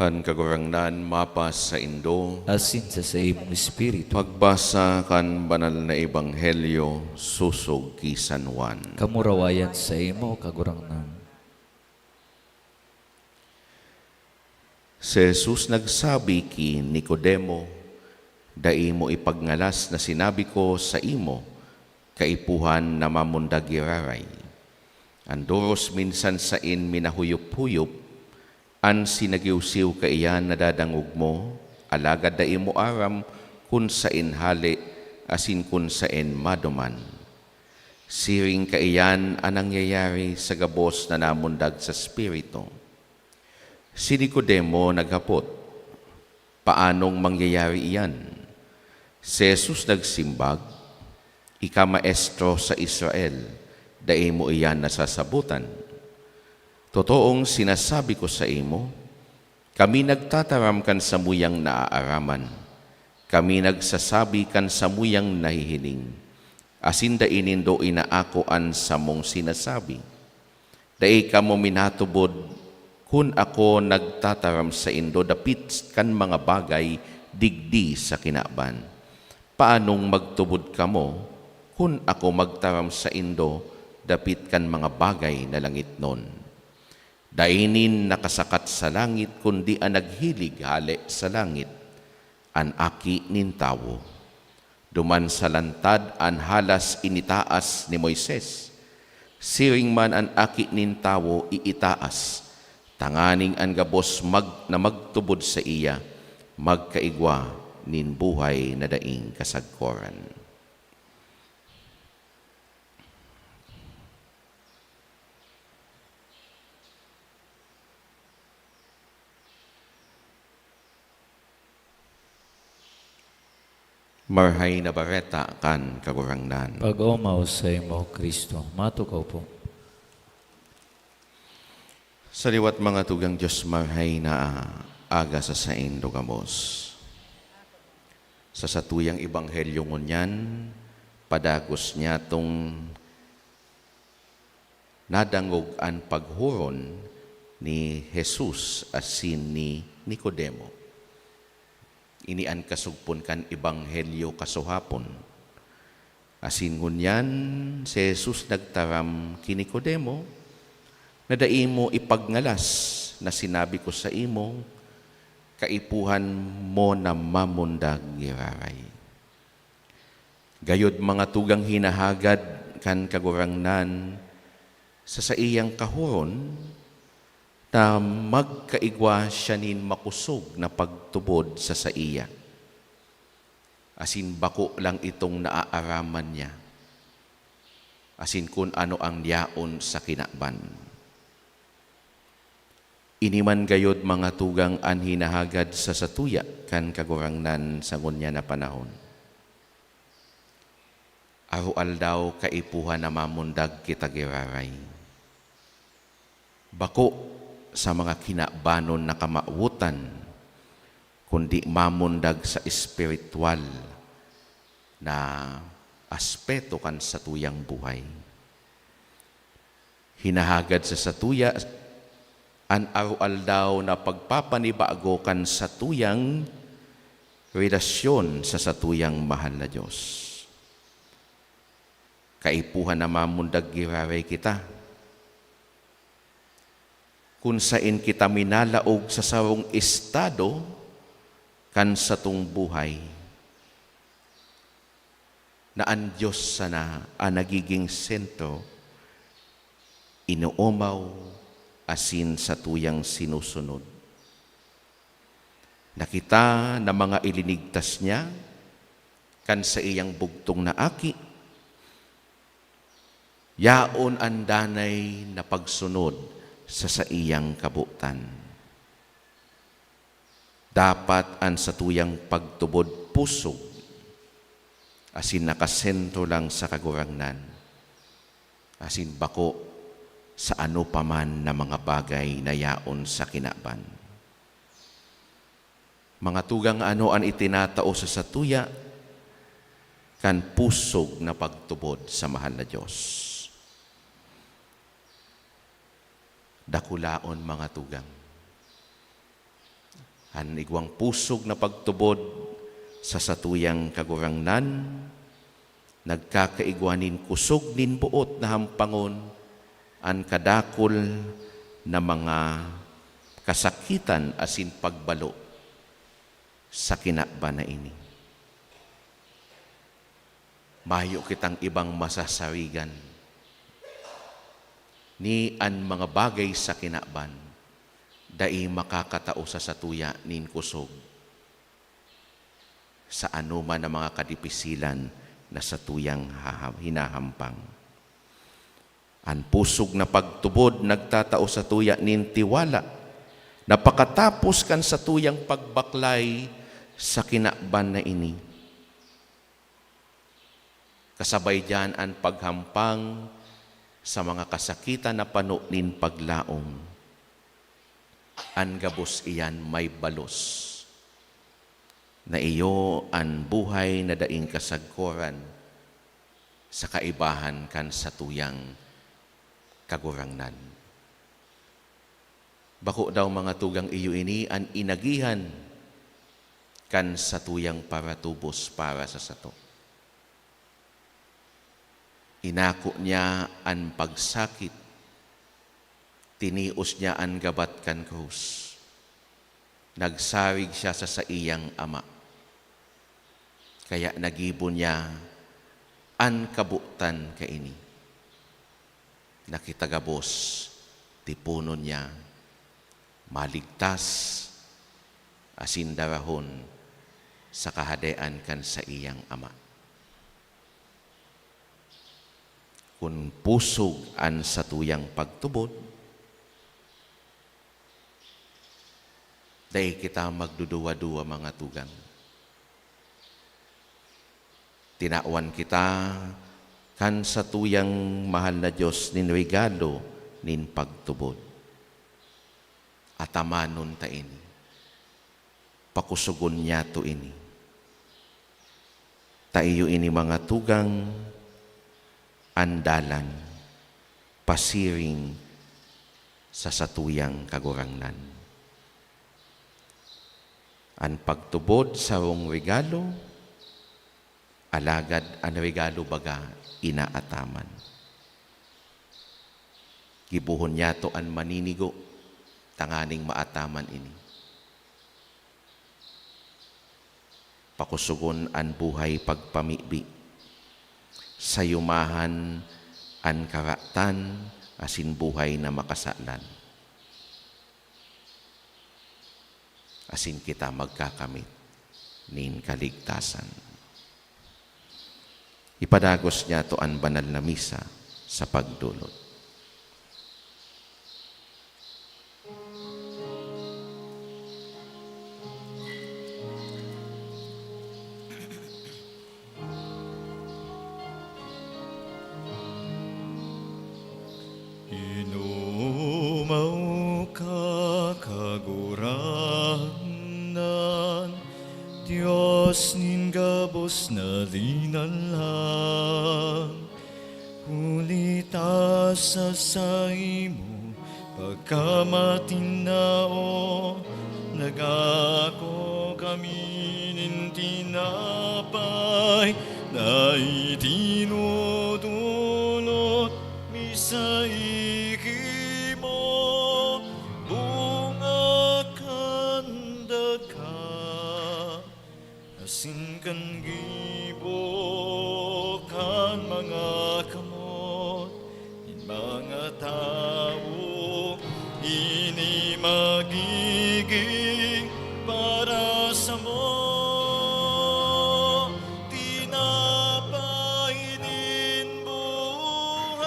An Kagurangnan mapasaindo. Asin sa saimong espiritu. Pagbasa kan Banal na Ebanghelyo sosog ki San Juan. Kamurawayan saimo, Kagurangnan. Si Jesus nagsabi ki Nicodemo, "Dai mo ipagngalas na sinabi ko saimo, kaipuhan na mamundag giraray. An doros minsan saen minahuyop-huyop, an sinagiwsiw kaiyan nadadangog mo, alagad dai mo aram kun saen hale asin kun saen maduman. Siring kaiyan an nangyayari sa gabos na namundag sa Espiritu." Si Nicodemo naghapot, "Paanong mangyayari iyan?" Si Jesus nagsimbag, "Ika maestro sa Israel, dai mo iyan nasasabotan? Totoong sinasabi ko saimo, kami nagtataram kan samuyang naaaraman, kami nagsasabi kan samuyang nahihiling, asin dai nindo inaako an samong sinasabi. Dai kamo minatubod kun ako nagtataram saindo dapit kan mga bagay digdi sa kinaban. Paanong magtubod kamo kun ako magtaram saindo dapit kan mga bagay na langitnon? Dai nin nakasakat sa langit kundi an naghilig hale sa langit, an Aki nin Tawo. Duman sa lantad an halas initaas ni Moises, siring man an Aki nin Tawo iitaas, tanganing an gabos mag-, na magtubod saiya magkaigwa nin buhay na daing kasagkoran." Marahay na Bareta kan Kagurangnan. Pag-omaw saimo, Cristo. Matukaw po. Sa liwat mga tugang Dios, marahay na aga sa saindo gabos. Sa satuyang ebanghelyo ngunyan, padagos niyatong nadangog an paghuron ni Jesus asin ni Nicodemo. Ini an kasugpon kan ebanghelyo kasuhapon. Asin ngunyan, si Jesus nagtaram ki Nicodemo na dai mo ipagngalas na sinabi ko saimo, "Kaipuhan mo na mamundag giraray." Gayod, mga tugang, hinahagad kan Kagurangnan sa saiyang kahuron na magkaigwa siya nin makosog na pagtubod sa saiya, asin bako lang itong naaaraman niya, asin kun ano ang yaon sa kinaban. Ini man gayod, mga tugang, an hinahagad sa satuya kan Kagurangnan sa ngunyan na panahon. Aroaldaw kaipuhan na mamundag kita giraray. Bako sa mga kinabanon na kamawotan, kundi mamundag sa espiritual na aspeto kan satuyang buhay. Hinahagad sa satuya an aroaldaw na pagpapanibago kan satuyang relasyon sa satuyang mahal na Dios. Kaipuhan na mamundag giraray kita, kun saen kita minalaog sa sarong estado kan satong buhay na an Dios sana an nagiging sentro, inoomaw, asin satuyang sinusunod, na kita na mga ilinigtas niya kan saiyang bugtong na Aki, yaon an danay na pagsunod sa saiyang kabotan. Dapat an satuyang pagtubod pusog asin nakasentro lang sa Kagurangnan, asin bako sa ano pa man na mga bagay na yaon sa kinaban. Mga tugang, ano an itinatao sa satuya kan pusog na pagtubod sa mahal na Dios? Dakulaon, mga tugang, an igwang pusog na pagtubod sa satuyang Kagurangnan, nagkakaigwa nin kosog nin boot na hampangon an kadakul na mga kasakitan asin pagbalo sa kinaban na ini. Mayo kitang ibang masasarigan, ni an mga bagay sa kinaban dai makakatao sa satuya nin kosog sa anoman na mga kadipisilan na satuyang haha-, hinahampang. An pusog na pagtubod nagtatao satuya nin tiwala na pakatapos kan satuyang pagbaklay sa kinaban na ini, kasabay diyan an paghampang sa mga kasakitan na pano nin paglaom. An gabos iyan may balos na iyo an buhay na daing kasagkoran sa kaibahan kan satuyang Kagurangnan. Bako daw, mga tugang, iyo ini an inagihan kan satuyang paratubos para sa sato. Inako niya an pagsakit, tinios niya an gabat kan krus, nagsarig siya sa saiyang Ama. Kaya nagibo niya an kabotan kaini, na kita gabos tiponon niya, maligtas, asin darahon sa Kahadean kan saiyang Ama. Kun pusog an satuyang pagtubod, dai kita magduduwa-duwa, mga tugang. Tinawan kita kan satuyang mahal na Dios nin regalo nin pagtubod. Atamanon ta ini. Pakusogon niyato ini. Ta iyo ini, mga tugang, an dalan pasiring sa satuyang Kagurangnan. An pagtubod sarong regalo, alagad an regalo baga inaataman. Gibohon niyato an maninigo tanganing maataman ini. Pakusogon an buhay pagpamibi. Sayumahan an karatan asin buhay na makasalan, asin kita magkakamit nin kaligtasan. Ipadagos niyato an banal na misa sa pagdolot. Inomaw ka, Kagurangnan, Dios nin gabos na linalang. Huli ta sa saimo pagkamatindao, nagako kami nin tinapay na itinudulot mi saimo, bunga kan daga asin kan gibo kan mga kamot nin mga tawo. Ini magigin para samo tinapay nin buhay.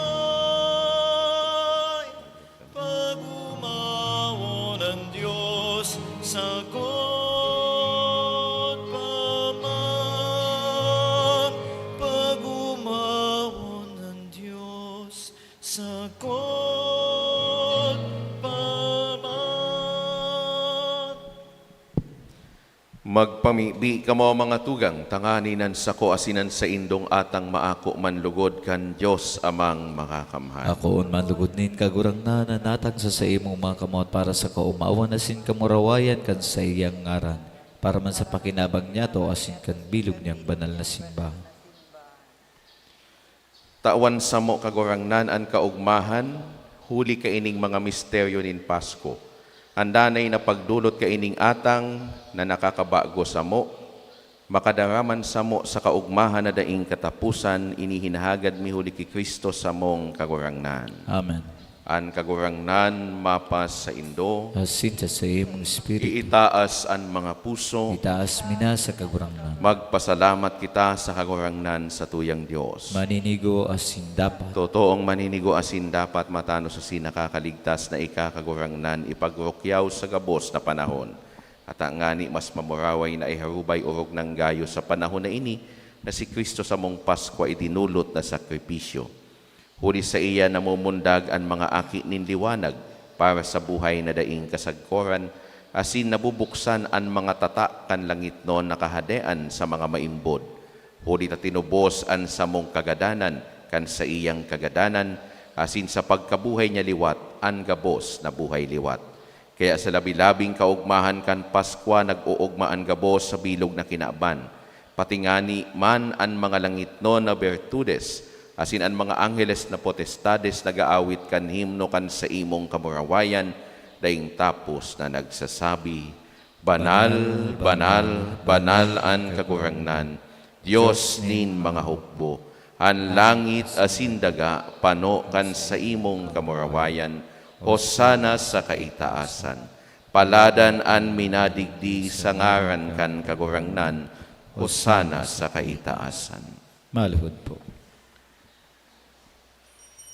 Pag-omawon an Dios, sagkod pa man. Pag-omawon an Dios, sagkod pa man. Magpamibi kamo, mga tugang, tanganing an sako asin an saindong atang maako man lugod kan Dios Amang Makakamhan. Akoon man lugod nin Kagurangnan an atang sa saimong mga kamot para sa kaomawan asin kamurawayan kan saiyang ngaran, para man sa pakinabang niyato asin kan bilog niyang banal na simbahan. Tawan samo, Kagurangnan, an kaogmahan huli kaining mga misteryo nin Pasko. An danay na pagdolot kaining atang na nakakabago samo, makadara man samo sa kaogmahan na daing kataposan, ini hinahagad mi huli ki Cristo samong Kagurangnan. Amen. An Kagurangnan mapasaindo. Asin sa saimong espiritu. Iitaas an mga puso. Itaas mi na sa Kagurangnan. Magpasalamat kita sa Kagurangnan, satuyang Dios. Maninigo asin dapat. Totoong maninigo asin dapat, matanos asin nakakaligtas na ika, Kagurangnan, ipagrukyaw sa gabos na panahon. At ngani mas mamuraway na iharubay orog nang gayo sa panahon na ini, na si Cristo samong Paskwa idinulot na sakripisyo. Huli saiya namumundag an mga aki nin liwanag para sa buhay na daing kasagkoran, asin nabubuksan an mga tatak kan langitnon na kahadean sa mga maimbod. Huli ta tinubos an samong kagadanan kan saiyang kagadanan, asin sa pagkabuhay niya liwat an gabos na buhay liwat. Kaya sa labi-labing kaogmahan kan Paskwa, nag-oogma an gabos sa bilog na kinaban. Pati ngani man an mga langitnon na bertudes asin an mga angheles na potestades nag-aawit kan himno kan saimong kamurawayan, daing tapos na nagsasabi, "Banal, banal, banal an Kagurangnan, Dios nin mga hukbo. An langit asin daga pano kan saimong kamurawayan. Hosana sa kaitaasan. Paladan an minadigdi sa ngaran kan Kagurangnan. Hosana sa kaitaasan." Maluhod po.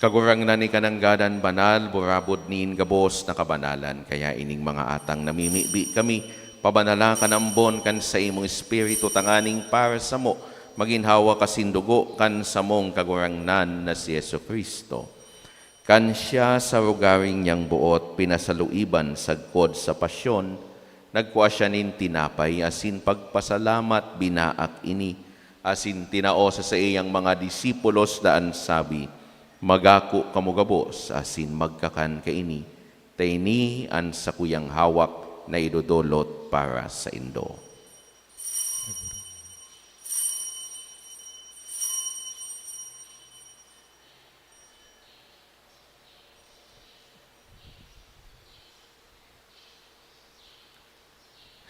Kagurangnan, ika nanggadan banal, burabod nin gabos na kabanalan. Kaya ining mga atang namimibi kami, pabanala kan ambon kan saimong Espiritu, tanganing para samo, magin hawak asin dugo kan samong Kagurangnan na si Jesu-Cristo. Kan siya sa rogaring niyang boot pinasaluiban sagkod sa pasyon, Nagkua siya nin tinapay asin pagpasalamat, binaak ini, asin tinao sa saiyang mga disipulos na an sabi, "Magako kamo gabos asin magkakan kaini, ta ini an sakuyang hawak na idodolot para saindo."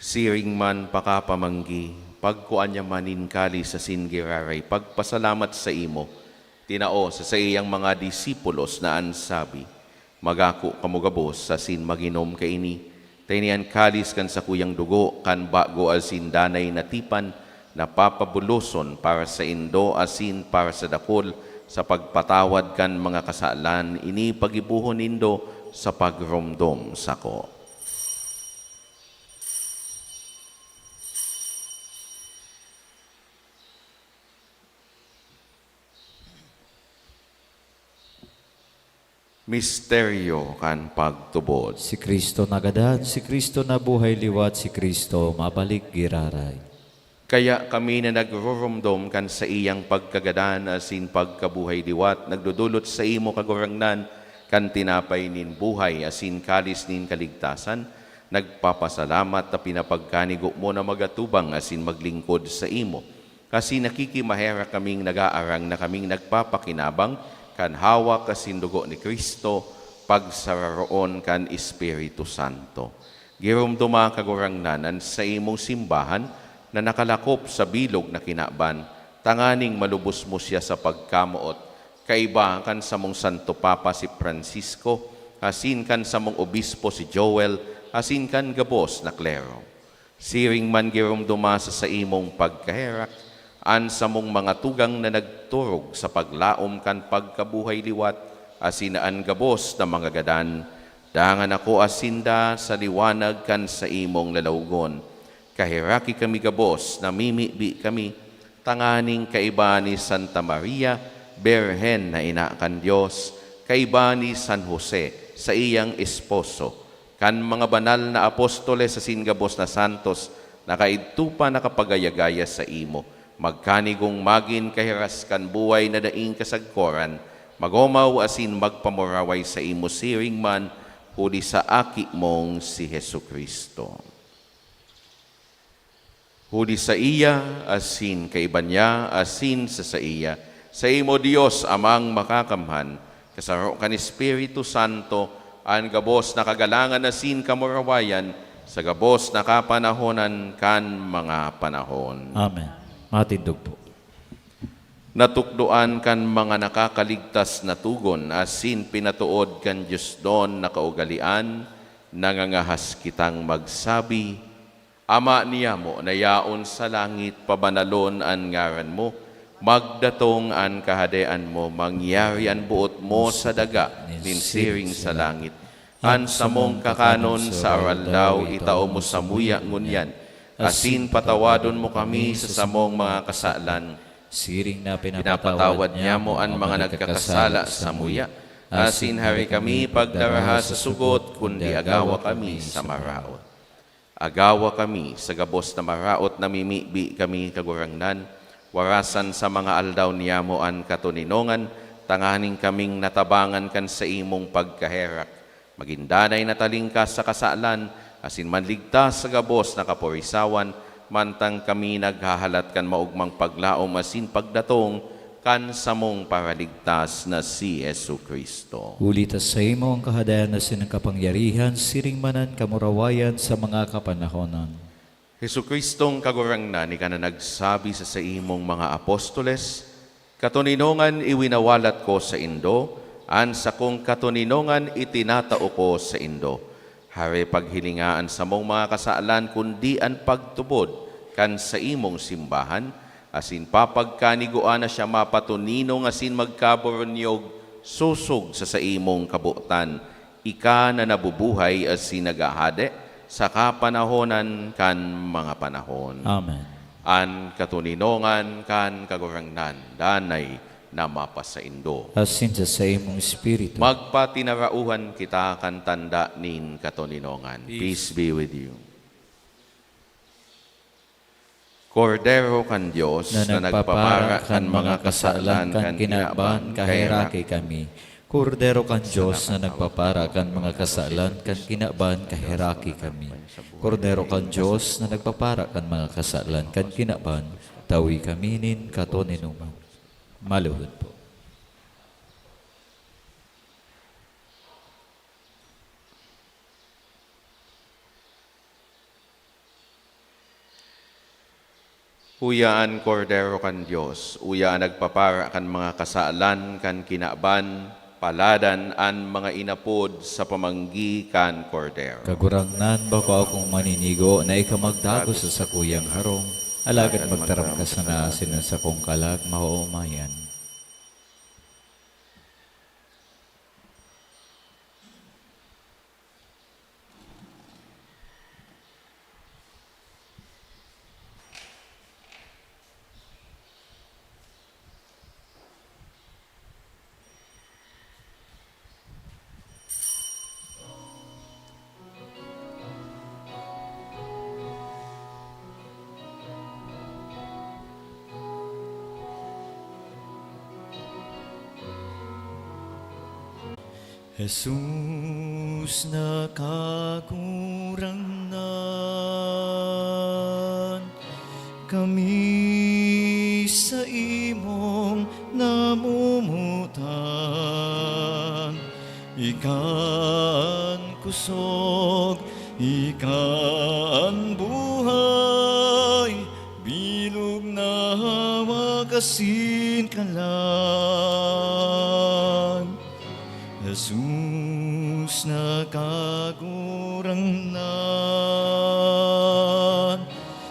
Siring man pakapamanggi, pagkua niya man nin kalis asin giraray pagpasalamat saimo, tinao sa saiyang mga disipulos na an sabi, "Magako kamo gabos asin mag-inom kaini, ta ini an kalis kan sakuyang dugo kan bago asin danay na tipan, na papabuloson para saindo asin para sa dakul sa pagpatawad kan mga kasalan. Ini paggibohon nindo sa pagromdom sako." Misteryo kan pagtubod. Si Cristo nagadan, si Cristo nabuhay liwat, si Cristo mabalik giraray. Kaya kami na nagruromdom kan saiyang pagkagadan asin pagkabuhay liwat, nagdodolot saimo, Kagurangnan, kan tinapay nin buhay asin kalis nin kaligtasan, nagpapasalamat ta pinapagkanigo mo na magatubang asin maglingkod saimo. Asin nakikimaherak kaming nag-aarang na kaming nagpapakinabang kan hawak asin dugo ni Cristo, pagsararoon kan Espiritu Santo. Giromdoma, Kagurangnan, an saimong simbahan na nakalakop sa bilog na kinaban, tanganing malubos mo siya sa pagkamoot, kaiba kan samong Santo Papa si Francisco, asin kan samong obispo si Joel, asin kan gabos na klero. Siring man giromdoma sa saimong pagkaherak an samong mga tugang na nagturog sa paglaom kan pagkabuhay liwat, asin an gabos na mga gadan. Dangan akoa sinda sa liwanag kan saimong lalawgon. Kaheraki kami gabos, namimibi kami, tanganing kaiba ni Santa Maria, Birhen na ina kan Dios, kaiba ni San Jose, saiyang esposo, kan mga banal na apostoles asin gabos na santos na kaidto pa nakapagaya-gaya saimo, magkanigong magin kahiras kan buhay na daing kasagkoran, magomaw asin magpamuraway saimo siring man huli sa Aki mong si Jesu-Cristo. Huli saiya, asin kaiba niya, asin sa saiya, saimo, Dios Amang Makakamhan, kasaro kan Espiritu Santo, an gabos na kagalangan asin kamurawayan sa gabos na kapanahonan kan mga panahon. Amen. Matindog po. Natukdoan kan mga nakakaligtas na togon asin pinatood kan diosnon na kaugalean, nangangahas kitang magsabi, Ama niyamo na yaon sa langit, pabanalon an ngaran mo. Magdatong an kahadean mo, mangyari an boot mo sa daga nin siring sa langit. An samong kakanon sa aroaldaw itao mo samuya ngunyan, asin patawadon mo kami sa samong mga kasalan, siring na pinapatawad niamo an mga nagkakasala samuya, asin hari kami pagdaraha sa sugot, kundi agawa kami sa maraot. Agawa kami sa gabos na maraot, namimibi kami, Kagurangnan, warasan sa mga aldaw niyamo an katoninongan, tanganing kaming natabangan kan saimong pagkaherak, magin danay na talingkas sa kasalan, asin manligtas sa gabos na kaporisawan, mantang kami naghahalat kan maogmang paglaom asin pagdatong kan samong Paraligtas na si Jesu-Cristo. Huli ta saimo an Kahadean asin an kapangyarihan, siring man an kamurawayan sa mga kapanahonan. Jesu-Cristong Kagurangnan, ika na nagsabi sa saimong mga apostoles, "Katoninongan iwinawalat ko saindo, an sakong katoninongan itinatao ko saindo." Hare paghilinga an samong mga kasalan, kundi an pagtubod kan saimong simbahan, asin papagkanigoan na siya mapatoninong asin magkaboronyog sosog sa saimong kabotan, ika na nabubuhay asin naghahade sa kapanahonan kan mga panahon. Amen. An katoninongan kan Kagurangnan danay na mapasaindo. Asin sa saimong espiritu. Magpatinarauhan kita kan tanda nin katoninongan. Peace. Peace be with you. Kordero kan Dios na nagpapara kan mga kasalan kan kinaban, kaheraki kami. Kordero kan Dios na nagpapara kan mga kasalan kan kinaban, kaheraki kami. Kordero kan Dios na nagpapara kan mga kasalan kan kinaban, tawi kami nin katoninongan. Maluhod po. Uya an Kordero kan Dios, uya an nagpapara kan mga kasalan kan kinaban, paladan an mga inapod sa pamanggi kan Kordero. Kagurangnan, bako akong maninigo na ika magdagos sa sakuyang harong, alagad magtaram ka sana asin an sakong kalag maoomayan. Jesus na Kagurangnan, kami saimong namomotan. Ika an kusog, ika an buhay, bilog na hawak asin kalag. Jesus na Kagurangnan,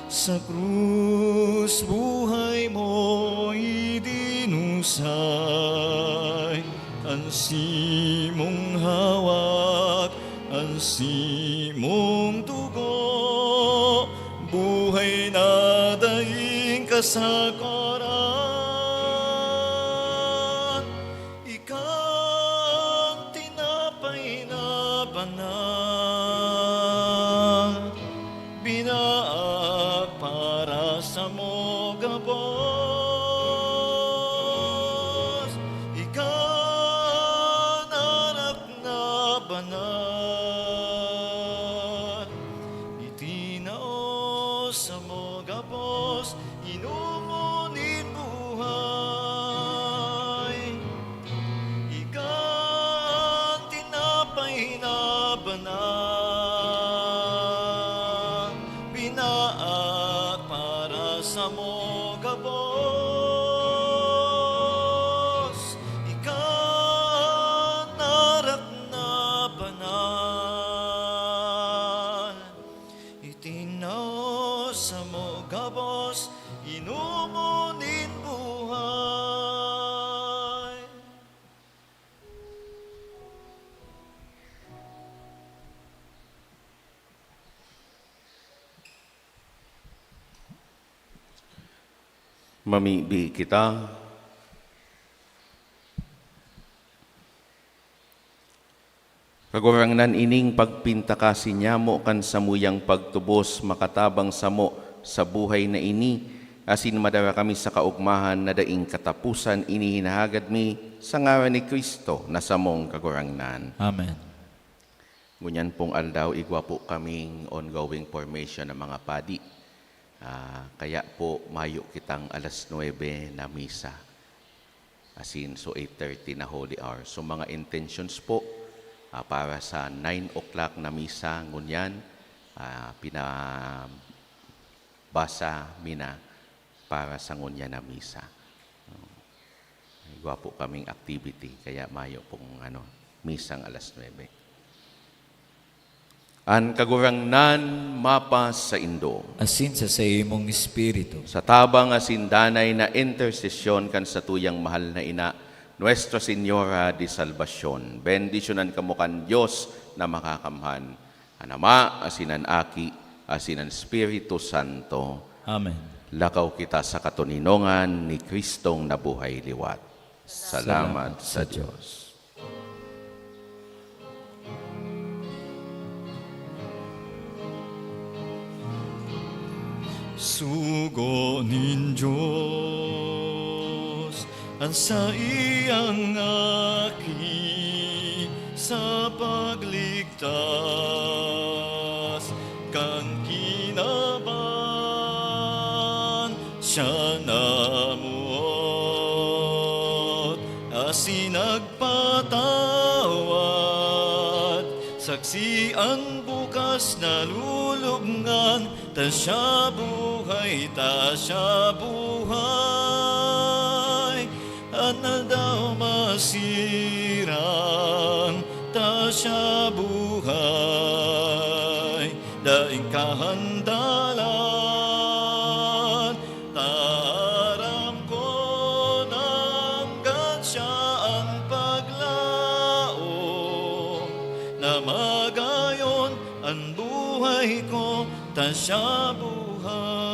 sa krus buhay mo idinusay, an simong hawak, an simong dugo, buhay na daing kasagaran. Ika an tinapay na banal, binaak para samo gabos. Ika an arak na banal, itinao samo gabos, inomon nin buhay. Ika an tinapay na banal, binaak para samo gabos. Ika an arak na banal, itinao samo gabos, inomon nin buhay. Mamibi kita. Kagurangnan, ining pagpintakasi niamo kan samuyang pagtubos makatabang samo sa buhay na ini, asin madara kami sa kaogmahan na daing kataposan. Ini hinahagad mi sa ngaran ni Cristo na samong Kagurangnan. Amen. Ngunyan pong aldaw, igwa po kaming ongoing formation ng mga padi. Ah, kaya po, mayo kitang alas nuebe na misa. Asin, so eight thirty na Holy Hour. So, mga intentions po, ah, para sa nine o'clock na misa ngunyan, ah, pinabasa mi na para sa ngunyan na misa. Igwa po kaming activity, kaya mayo pong, ano, misang alas nuebe. An Kagurangnan mapasaindo. Asin sa saimong espiritu. Sa tabang asin danay na intersesyon kan satuyang mahal na Ina, Nuestra Señora de Salvacion, bendisyonan kamo kan Dios na Makakamhan, an Ama, asin an Aki, asin an Espiritu Santo. Amen. Lakaw kita sa katoninongan ni Cristong nabuhay liwat. Salamat sa Dios. Sugo nin Dios an saiyang Aki sa pagligtas kan kinaban siya namuot, asin nagpatawad. Saksi an bukas na lulubngan, ta siya buhay, ta siya buhay. An aldaw masirang, ta siya buhay. Daing kahandalan, ta aram ko nanggad siya an paglaom, na magayon an buhay ko, ta siya buhay.